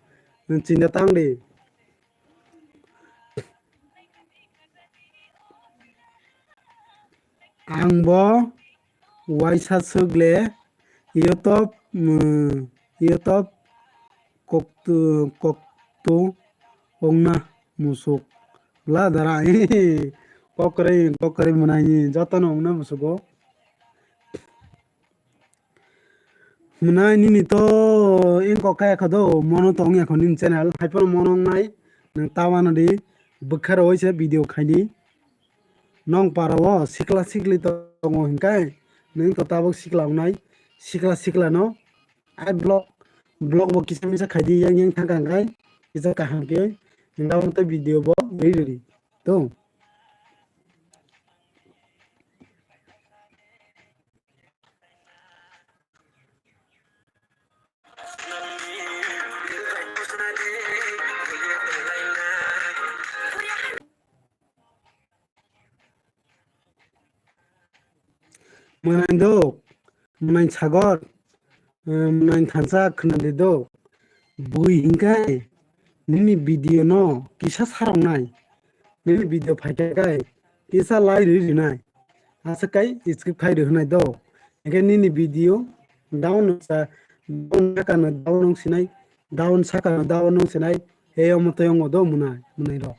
Nwng chinta tang di. Ang bo waisa swk le, yotob, mm, yotob koktu, koktu ongna musuk. Bla dara, kokroi, kokroi mwnai ni jotono ongna musugo. Mwnai nini to ingkok kaya kho do, mono to ongya kho nini channel, hai phano mono ongnai, nwng ta wana di, bwkha rwui se video khaidi. Nong para o sikla sikli tongo hinkai, nwng to tabuk sikla ongnai, sikla sikla no, ai vlog, vlog bo kisa misa khaidi, yang yang thangka hinkai, kisa kaham khe, hinda to video bo ri ri ri, to. Mwnai do, mwnai sagor, eh, mwnai thansa khwnadi do. Bui hinkai nini video no kisa saroknai. Nini video phaikha kai kisa lai ri rinai. Aswk kai skip khai ri hwnai do. Hinkhe nini video down sa, down sakano down wng sinai, down sakano down wng sinai. He omo tei wngo do mwnai, mwnai rok.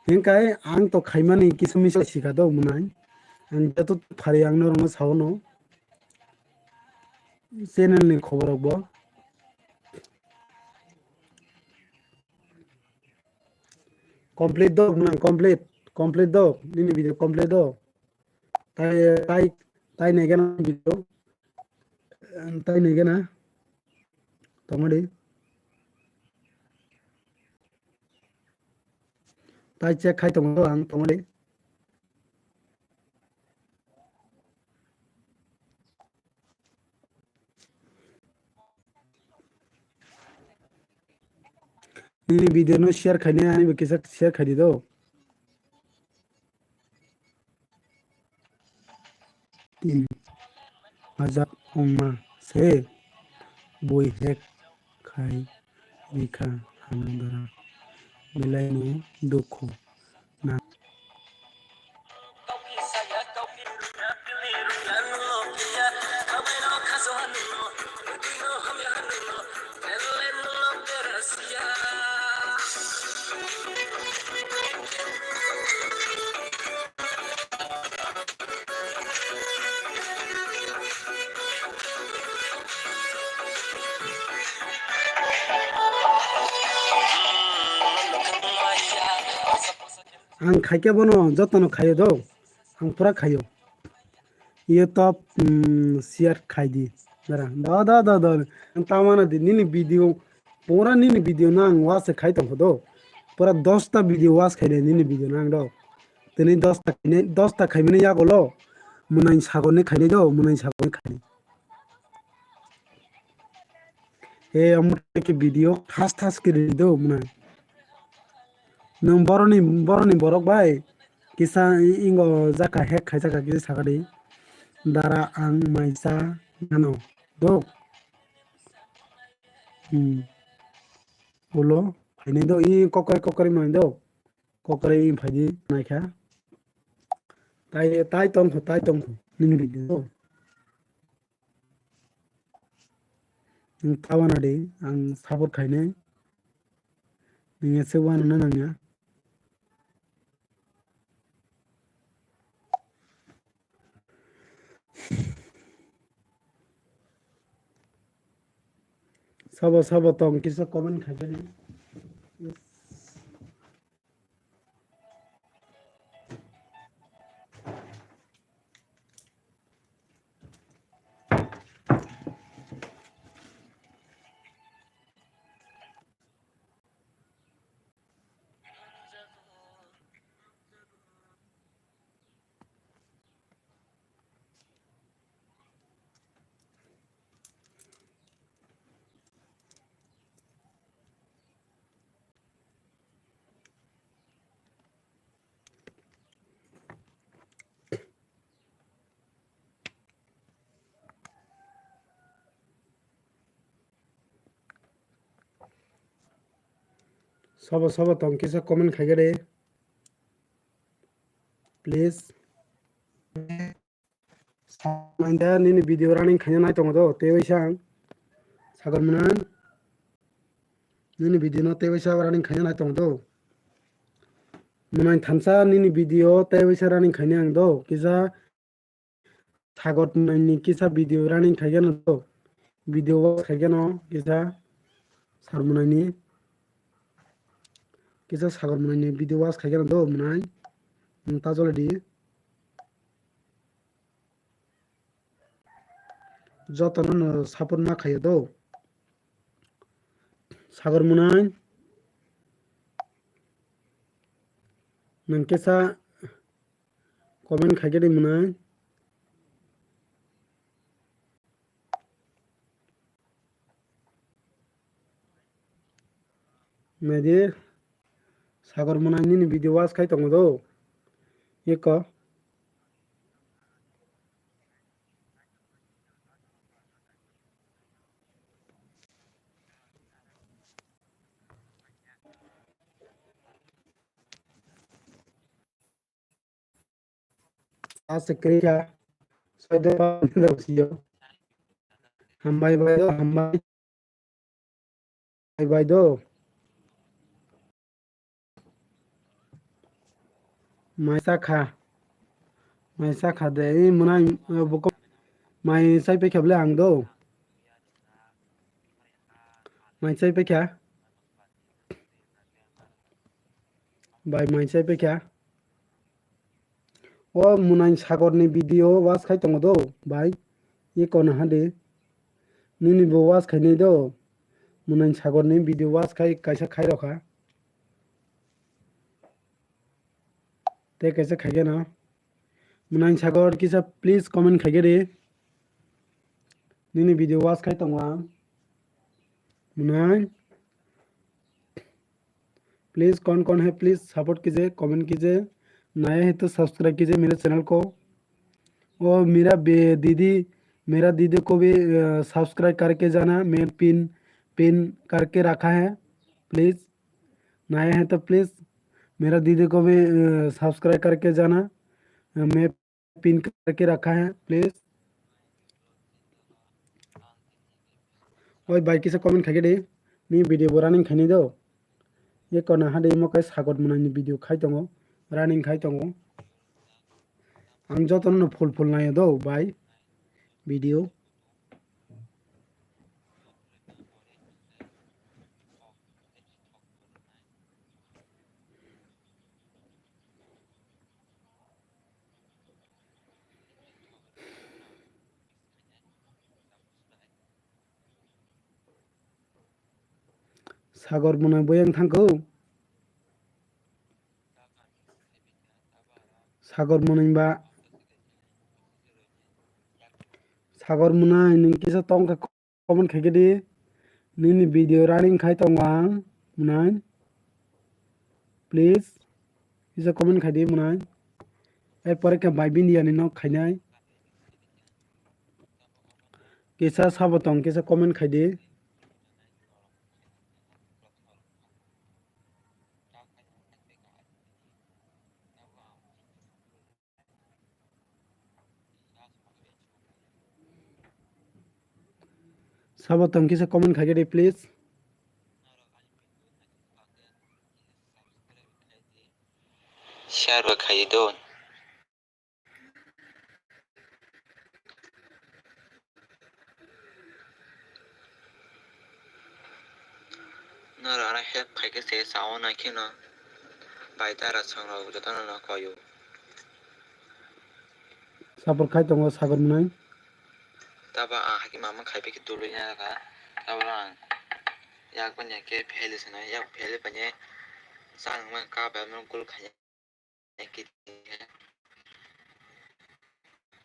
Hinkai ang to khaimani kisa misa sika do mwnai. Ang joto phari ang norokno saono. Channel ni khobor rok bo. Complete do, mwnai complete, complete do, nini video complete do. Tai, tai, tai nai gana video. Tai nai gana. Tongmani. Tai check khai tongo ang, tongmani. Nini video no share khainai, ani bo kisa share khaidi do. Tin hajar ongma se bui hack khai rikha hamdara belai no dukhu na. Ang khaikhe bono jotono khaio do. Ang pura khaio. Iyo top, mm, share khaidi. Dara. Da, da, da, da. Ang tamana di nini video, pura nini video no ang watch khai tongkho do. Pura dosta video watch khainai nini video no ang do. Tini dosta khainai, dosta khaimani yagulo. Mwnai sagor ni khainai do, mwnai sagor ni khainai. He omo khe video thas thas khe ri do mwnai. Nwng boroni, boroni borok bai kisa ingo jaka hack khai jaka kisa sakadi. Dara ang maisa nano do. Hmm. Ulo phainai do i kokore kokore mwnai do. Kokore i phaidi naikha. Tai, tai tongkho, tai tongkho. Nini video do. Nwng ta wana di, ang support khainai. Nwng ese wana na nangya. Sabo sabo tong kisa comment khaikhe di. Sabo sabo tong kisa comment khaikhe de. Please. Manda nini video running khaina nai tongo do, tei waisa ang. Sagor Mwnai. Nini video no tei waisa running khaina nai tongo do. Mwnai thansa nini video tei waisa running khaina ang do. Kisa Sagor Mwnai ni kisa video running khaigeno do. Video watch khaigeno kisa Sagor Mwnai ni. Kisa Sagor Mwnai ni video watch khaigeno do Mwnai. Nwng ta jole di. Jotono no support ma khaio do. Sagor Mwnai. Nwng kisa comment khaikhe di Mwnai. Naidi, Sagor Mwnai nini video watch khai tongo do. Eko. Asa kri kha. Soide pa sio. Hambai bai do, hambai. Bai bai do. Mai sa kha. Mai sa kha de. Ei Mwnai, eh, buko. Mai sai pe kha bole ang do. Mai sai pe kha. Bai mai sai pe kha. O Mwnai Sagor ni video watch khai tongo do, bai. Ye kono ha de. Nini bo watch khai nai do. Mwnai Sagor ni video watch khai kaisa khai rokha. Tei kaisa khai gana. Mwnai Sagor kisa please comment khai gari. Nini video watch khai tongo ang. Mwnai. Please कौन कौन है please support कीजिए, comment कीजिए, नया है तो subscribe कीजिए मेरे channel को। और मेरा बे-, दीदी, मेरा दीदी को भी, अ, subscribe करके जाना, मैं pin, pin करके रखा है, please। नया है तो please मेरा दीदी को भी, अ, subscribe करके जाना, अ, मैं pin करके रखा है, please। Oi bai kisa comment khai gari, ni video bo running khai nai do. Ye kono ha de imo kai Sagor Mwnai ni video khai tongo, running khai tongo. Ang jotono no full full naio do bai video. Sagor Mwnai boyang thangkho. Sagor Mwnai ba. Sagor Mwnai nwng kisa tongkha comment khai di. Nini video running khai tongo ang Mwnai. Please. Kisa comment khai di Mwnai. Erpore khe bai bini yani nok khainai. Kisa sabo tong kisa comment khai di. Sabo tong kisa comment khai di please. Share bo khai di. Norok ano help khaikhe se sao naikheno bai dara songrok jotono no koyo. Support khai tongo Sagor Mwnai. Tabo ang hakhe mama khaipai khe dului nai kha. Tabo ang yak bani khe fail se nai, yak fail bani chang man ka bai man gol khai.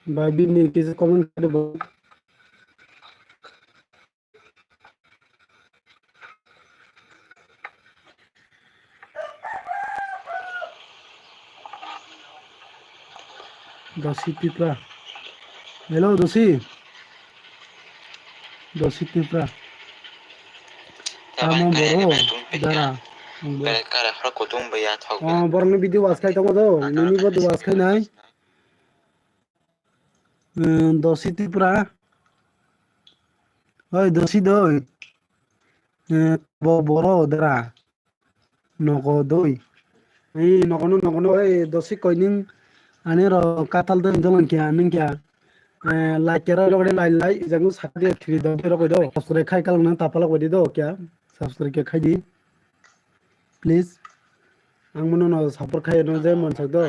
Bai bini kisa comment khai di bo. Dosi Tripura. Hello, Dosi. Dosi Tripura. Tamo boro dara. Boro. Bere kare hor kutung baya thok. Oh, borokni video watch khai tongo do. Nini bo watch khai nai. Eh, Dosi Tripura. Oi, Dosi doi. Eh, bo boro dara. Nogo doi. Ei, nogo no, nogo no, ei, Dosi koining. Ani ro katal doi dolang kya, ning kya. Eh, like kera rogre lai lai, jangu sakri thiri do rogoi do. Subscribe khai kalang nang tapalak wadi do kya. Subscribe kya khai di. Please. Ang mono no support khai no je mansak do.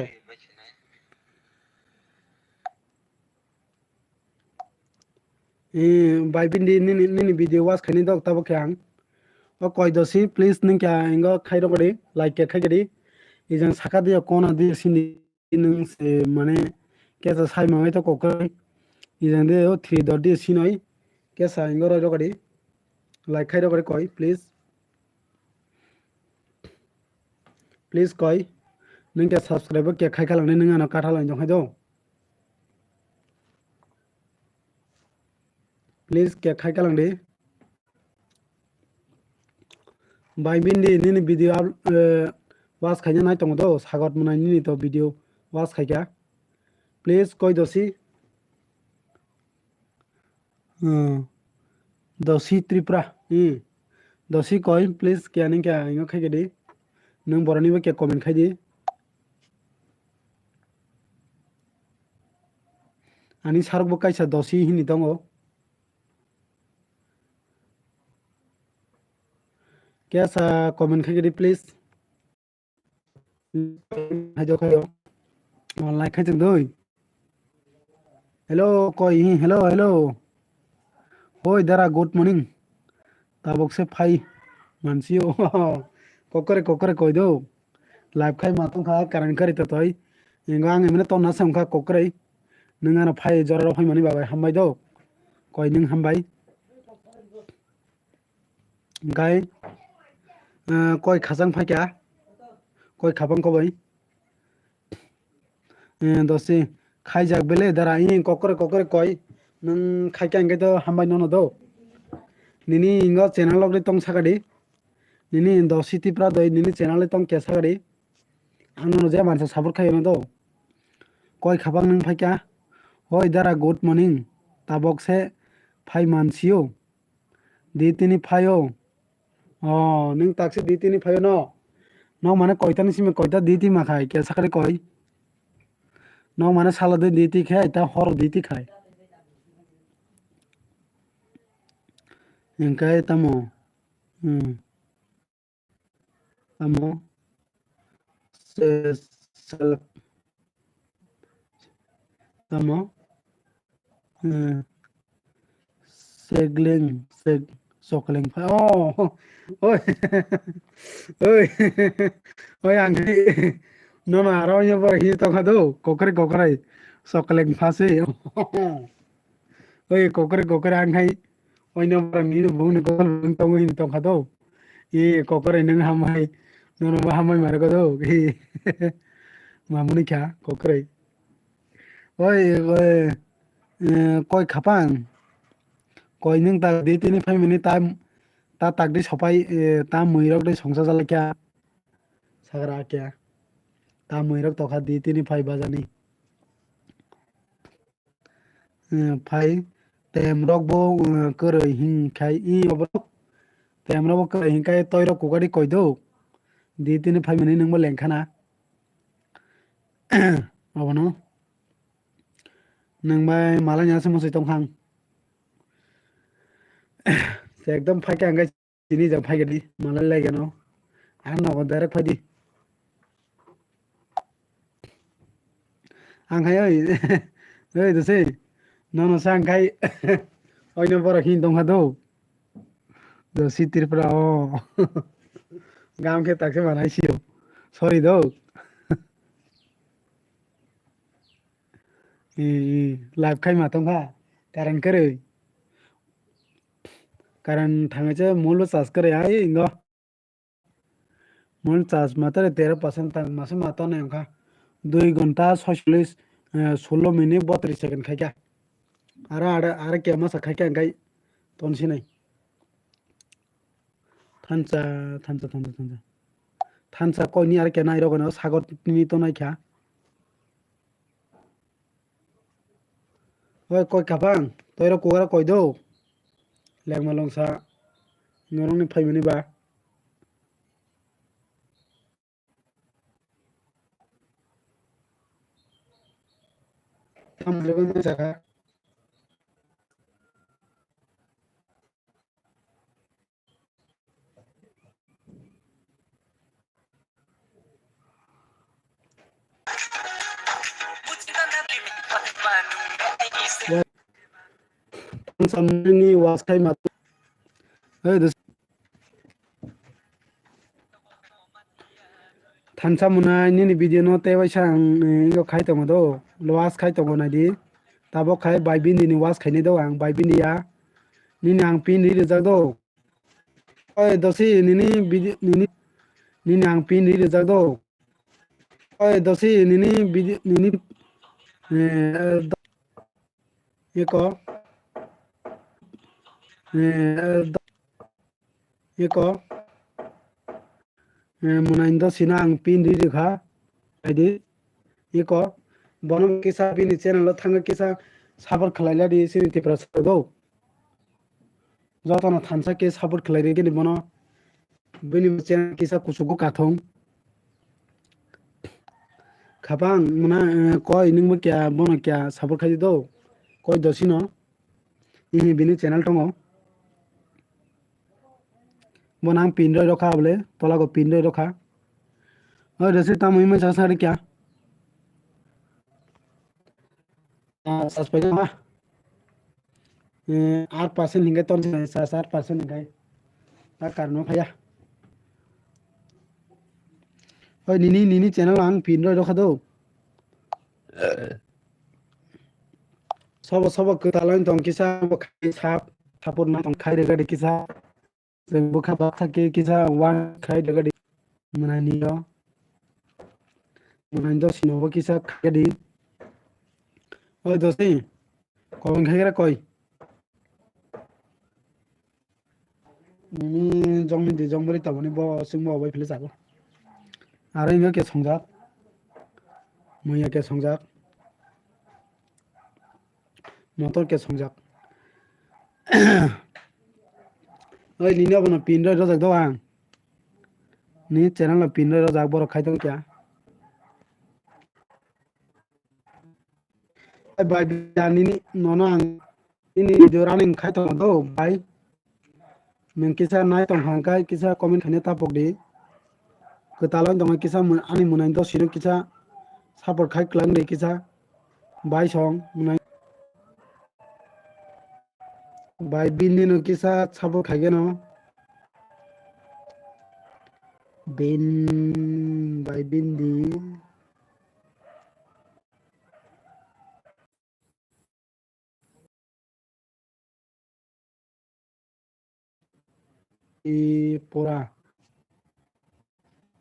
Eh, bai bindi nini, nini video watch khaini dok tabo khe ang. O koi dosi, please nung kya ingo khai rok di, like khe khai di. Ijang saka di kona di sini nung se mane kesa sai mangai to kokoi. Ijang de o three dot di sinoi kesa ingo roi rok di. Like khai rok di koi, please. Please koi. Nung kya subscribe kya khai khalang ni nung ano katha lang jong khai do. Please kya khai kalang di. Bai bindi nini video up, eh, watch khaina nai tongo do, sagot mwnai nini to video watch khaika. Please koi dosi. Hmm. Dosi Tripura. Hmm. Dosi koi, please kya ning kya ingo khai di. Nung boroni bo kya comment khai di. Ani sarok bo kaisa dosi hini tongo. Kesa comment khai di please. Haijo khayo. Online khai doi. Hello, koi, hello, hello. Hoi, dara, good morning. Tabok se phai. Mansio. Kokore, kokore, koi do. Live khai ma tong kha, karan kari to toi. Ingo ang emne tonna sam kha kokore. Nung ano phai jora rok phai mani babai hambai do. Koi nung hambai. Gai, eh, koi khachang phai kya? Koi khabang ko bai? Eh, dosi, khaijak bele dara, i kokore kokore koi. Nung khai kya hingke to hambai nono do. Nini ingo channel log de tong sakadi. Nini dosi Tripura doi, nini channel de tong kya sakadi. Ang nono je mansa support khai no do. Koi khabang nung phai kya? Hoi dara, good morning. Tabok se phai mansio. Di tini phaio. Oh, nung taksi di tini phaio no. Nok mane koita ni simi koita di ti ma khai, kya sakari koi. Nok mane salo di di ti khai, ta hor di ti khai. Hingkai tamo. Hmm. Tamo. Se, sal-, tamo. Eh, segleng, seg-, sokleng pha-, oh, oi, oi, oi, ang khai, nono aro yo bar hi tongkha do, kokre kokre, sokleng phasi, oi, kokre kokre ang khai, oino bar ni bung ni kokol bung tongo hin tongkha do, e kokre nung hamai, nono bo hamai mare ko do, e, mamuni kha, kokre. Oi, oi, eh, koi khapang. Koi nung ta di tini phaimani ta, ta tak di sopai, eh, ta mui rok di songsa jala kya. Sagra kya. Ta mui rok tokha di tini phai bajani. Eh, phai tem rok bo, eh, kwrwi hing khai i oborok. Tem rok bo kwrwi hing khai toi rok kukari koi do. Di tini phaimani nung bo lengkhana. Abono. Nang bai malai nya se mosoi tong khang. Ekdom phai khe ang gai chini jang phai gadi malai lai gano. Ang nogo direct phai di. Ang khai oi. Oi dose. Nono sa ang khai. Oino borok hin tong kha do. Dosi Tripura o. Gam khe takse manai sio. Sorry do. I, i, live khai ma tong kha. Current kwrwi. Current thangwi se mobile bo charge kwrwi ai ingo. Mobile charge ma tare tero percent tang masa ma tonwi wngkha. Dui ghonta soicholish, eh, sullo minute botris second khai kha. Ara, ara, ara khe masa khai kha hwnkhe ton sinai. Thansa, thansa, thansa, thansa. Thansa koini aro kena irok no sagor tini tonai kha. Oi, koi kabang, toiro kugara koi do. Lengma longsa, norokni phaimani ba. Tamo lego ma jaga. Thansa mwnai ni was khai ma. Hey, this. Thansa mwnai nini video no tei waisa ang, eh, ingo khai tongo do. Was khai tongo nai di. Tabok khai bai bindi ni was khai ni do ang bai bindi ya. Nini ang pin ri rijak do. Oi, dosi nini video, nini, nini ang pin ri rijak do. Oi, dosi nini video, nini, eh, do-, iko, eh, do-, iko, eh, mwnai dosino ang pin ri rikha, naidi, iko, bono kisa bini channel o thangwi kisa support khlai ladi sini Tiprasa rok. Jotono thansa khe support khlai rwgwini bono. Bini channel kisa kuchugo kathong. Khapang muna, eh, koi nwngbo kya bono kya support khai di do. Koi dosino. Ini bini channel tongo. Bono ang pin roi rokha bole, tolago pin roi rokha. Oi, resi tamo himma sa sa kya? Ah, subscribe ma. Eh, ar percent hingke ton sa, sa, ar percent hingke. Ta karno phaya. Oi, nini, nini channel ang pin roi rokha do. Sobo, sobo kwtal ang tong kisa, bo khai sap, support ma tong khai rega de kisa. Chwng bwkha baksa khe kisa one khai rega di. Mwnai ni yo. Mwnai dosino bo kisa khai di. Oi dosi. Kobong khai gra koi. Nini jongni di jongbori taboni bo chwngbo obai philwi chabo. Aro ingo ke songjak. Muya ke songjak. Motor ke songjak. Oi, nini abono pin roi rojak do ang. Ni channel no pin roi rojak borok khai tong kya. Bai bai nini nono ang nini video running khai tong do bai. Nwng kisa nai tong hang kai kisa comment khaina tapok di. Kwtal wng tong kisa mun-, ani mwnai dosino kisa support khai kwlang di kisa. Bai song mwnai. Bai bindi no kisa support khai geno. Bin, bai bindi. I pura.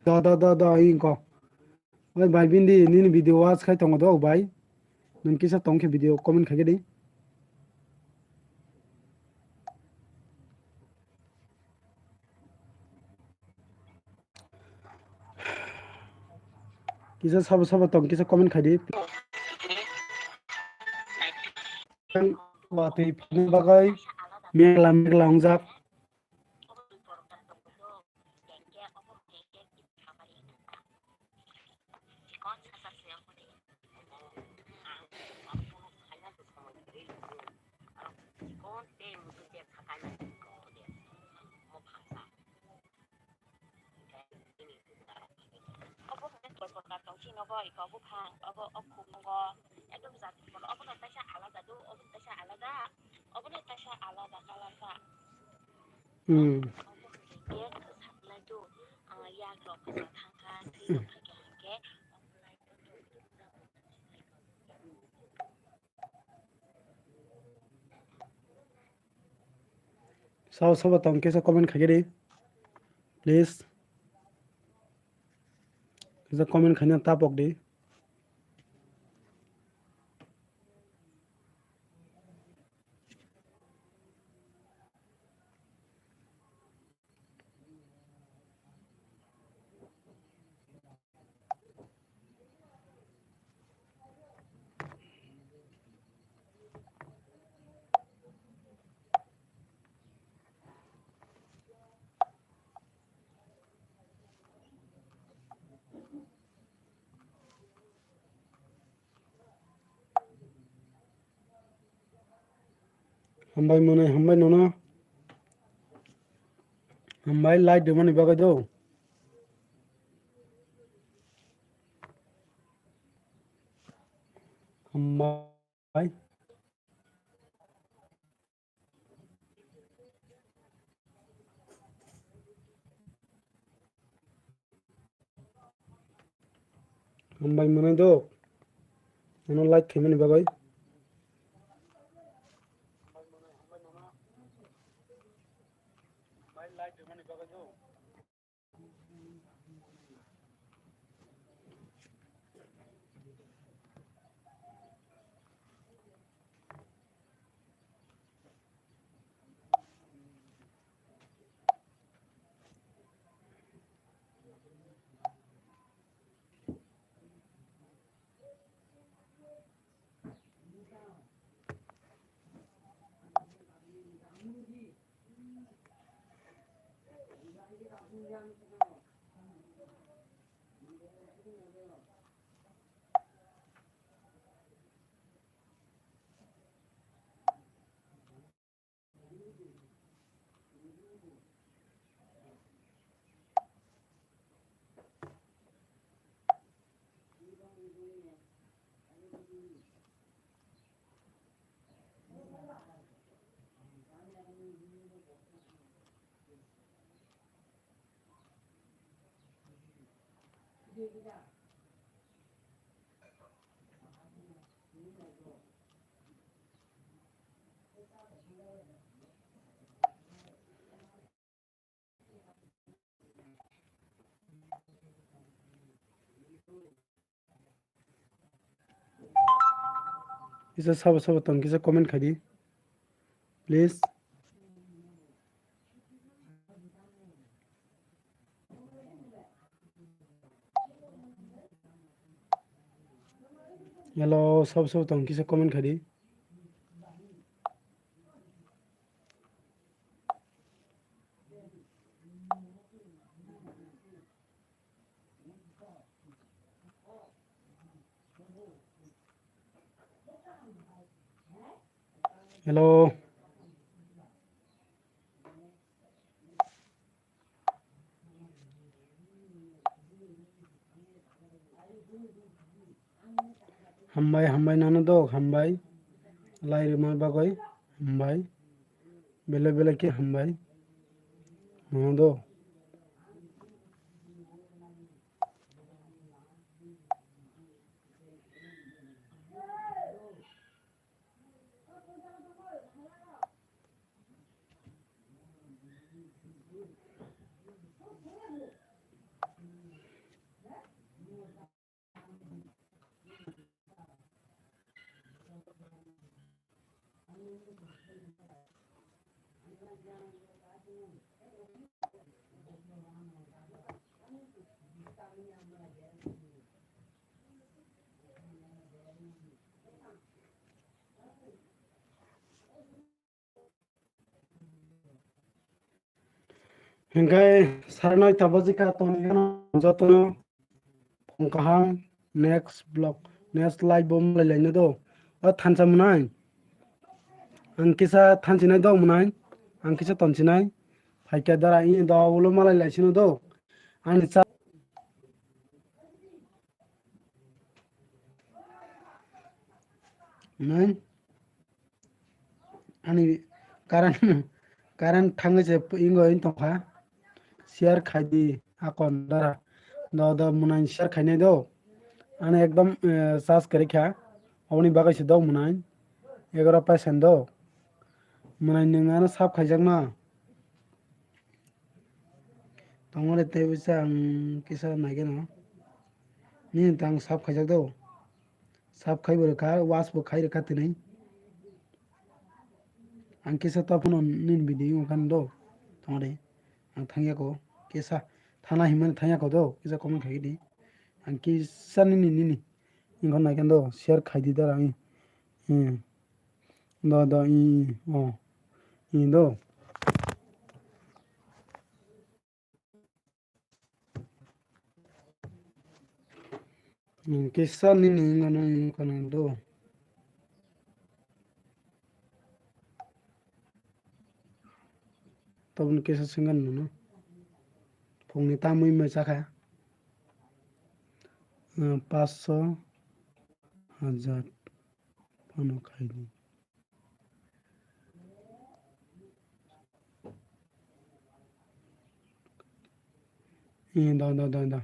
Da, da, da, da, ingko. Oi, bai, bindi, nini video watch khai tongo do, bai. Nang kisa tong khe video comment khai khe di. Kisa sabo sabo tong, kisa comment khai di. Watwi phani bagwi megla megla wngjak. Obo hwnkhe koi prokar tong chini nogo iko buphang, obo o khuk nogo ekdom jati kotor, obono teisa alada do, obo teisa alada, obono teisa alada colour sa. Hmm. Obo hwnkhe khe kwchak nai do, ah, yak rok kwchak thangkha, twi rok phaikha hwnkhe. Sabo sabo tong kisa comment khai di, please. Kisa comment khaina tapok di. Hambai mwnai, hambai nono. Hambai like rwmani bagwi do. Hambai. Hambai mwnai do. Ano like khaimani bagwi. Kisa sabo sabo tong kisa comment khai di, please. Hello, sabo sabo tong kisa comment khai di. Hello. Hambai, hambai nano do, hambai. Lai rwma bagwi, hambai. Bele bele khe hambai. Nono do. Hingke sarnai tabajika tongwi gano jotono phung kaham next vlog, next live bo malai laino do. O thansa mwnai. Ang kisa thansinai do mwnai. Ang kisa tonsinai. Phaikya dara ini do ulo malai laisino do. Ani cha-, mwnai. Ani current, current thangwi se ingo in tongkha. Share khai di akon dara. Do do mwnai share khainai do. Ani ekdom, eh, charge kwrwi kha. Oboni bagwi se do mwnai. Egaroh percent do. Mwnai nwng ano sap khaijakma. Tongmani tei bisa ang kisa naigeno. Nini tang sap khaijak do. Sap khai bo rwkha, wash bo khai rwkha tini. Ang kisa to phano nini video wngkha do. Tongmani ang thangya ko kisa thana himani thangya ko do. Kisa comment khai di. Ang kisa nini nini. Wngkha naikhe do share khai di dara. Hmm. Do do i o. I do. Hmm, kisa nini wngkha na wngkha na do. Tabukni kisa swngkha nono. Phungni tamwi mai chakha. Ah, paanch sho, hajar phano khaidi. Eh, da, da, da, da.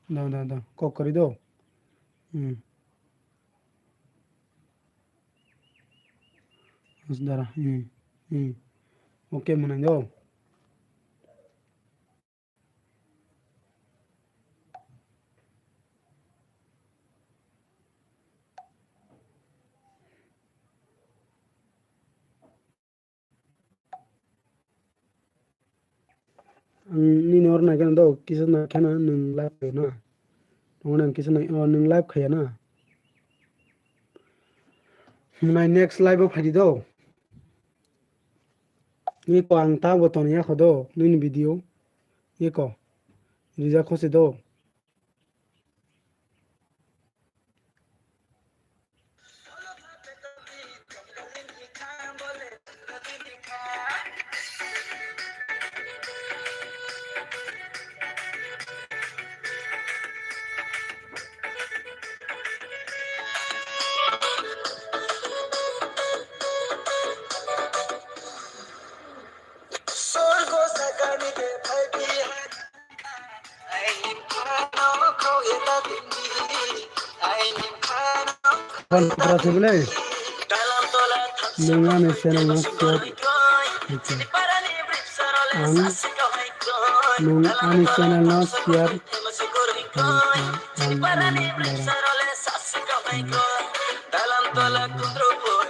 Da, da, da. Kok kwrwi do. Hmm. Dara. Hmm. Hmm. Okay, mwnai do. Ang nini oro naikhe do, kisa naikhe nwng live khaina. Tongo nang kisa nai, oh, nwng live khaiya na. Mwnai next live o phaidi do. Eko ang ta bo toni yakho do, nini video. Eko. Rija khose do. Phone kobra se bole. Nwng ani channel no share. Ang nwng ani channel no share.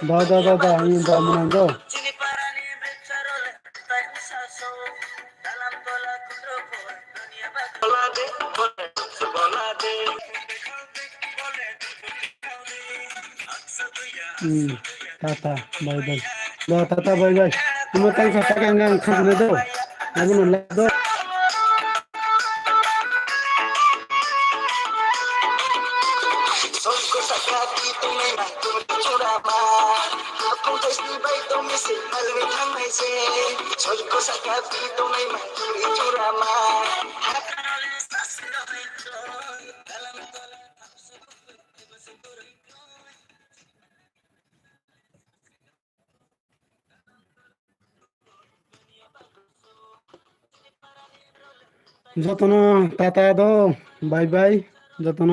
Da, da, da, da, ang da mwnang do. Hmm, tata, bye bye. Do, tata, bye bye. Imo tang sa, tang sa, tang sa, do. Abo no la do. Jotono tata do, bye bye. Jotono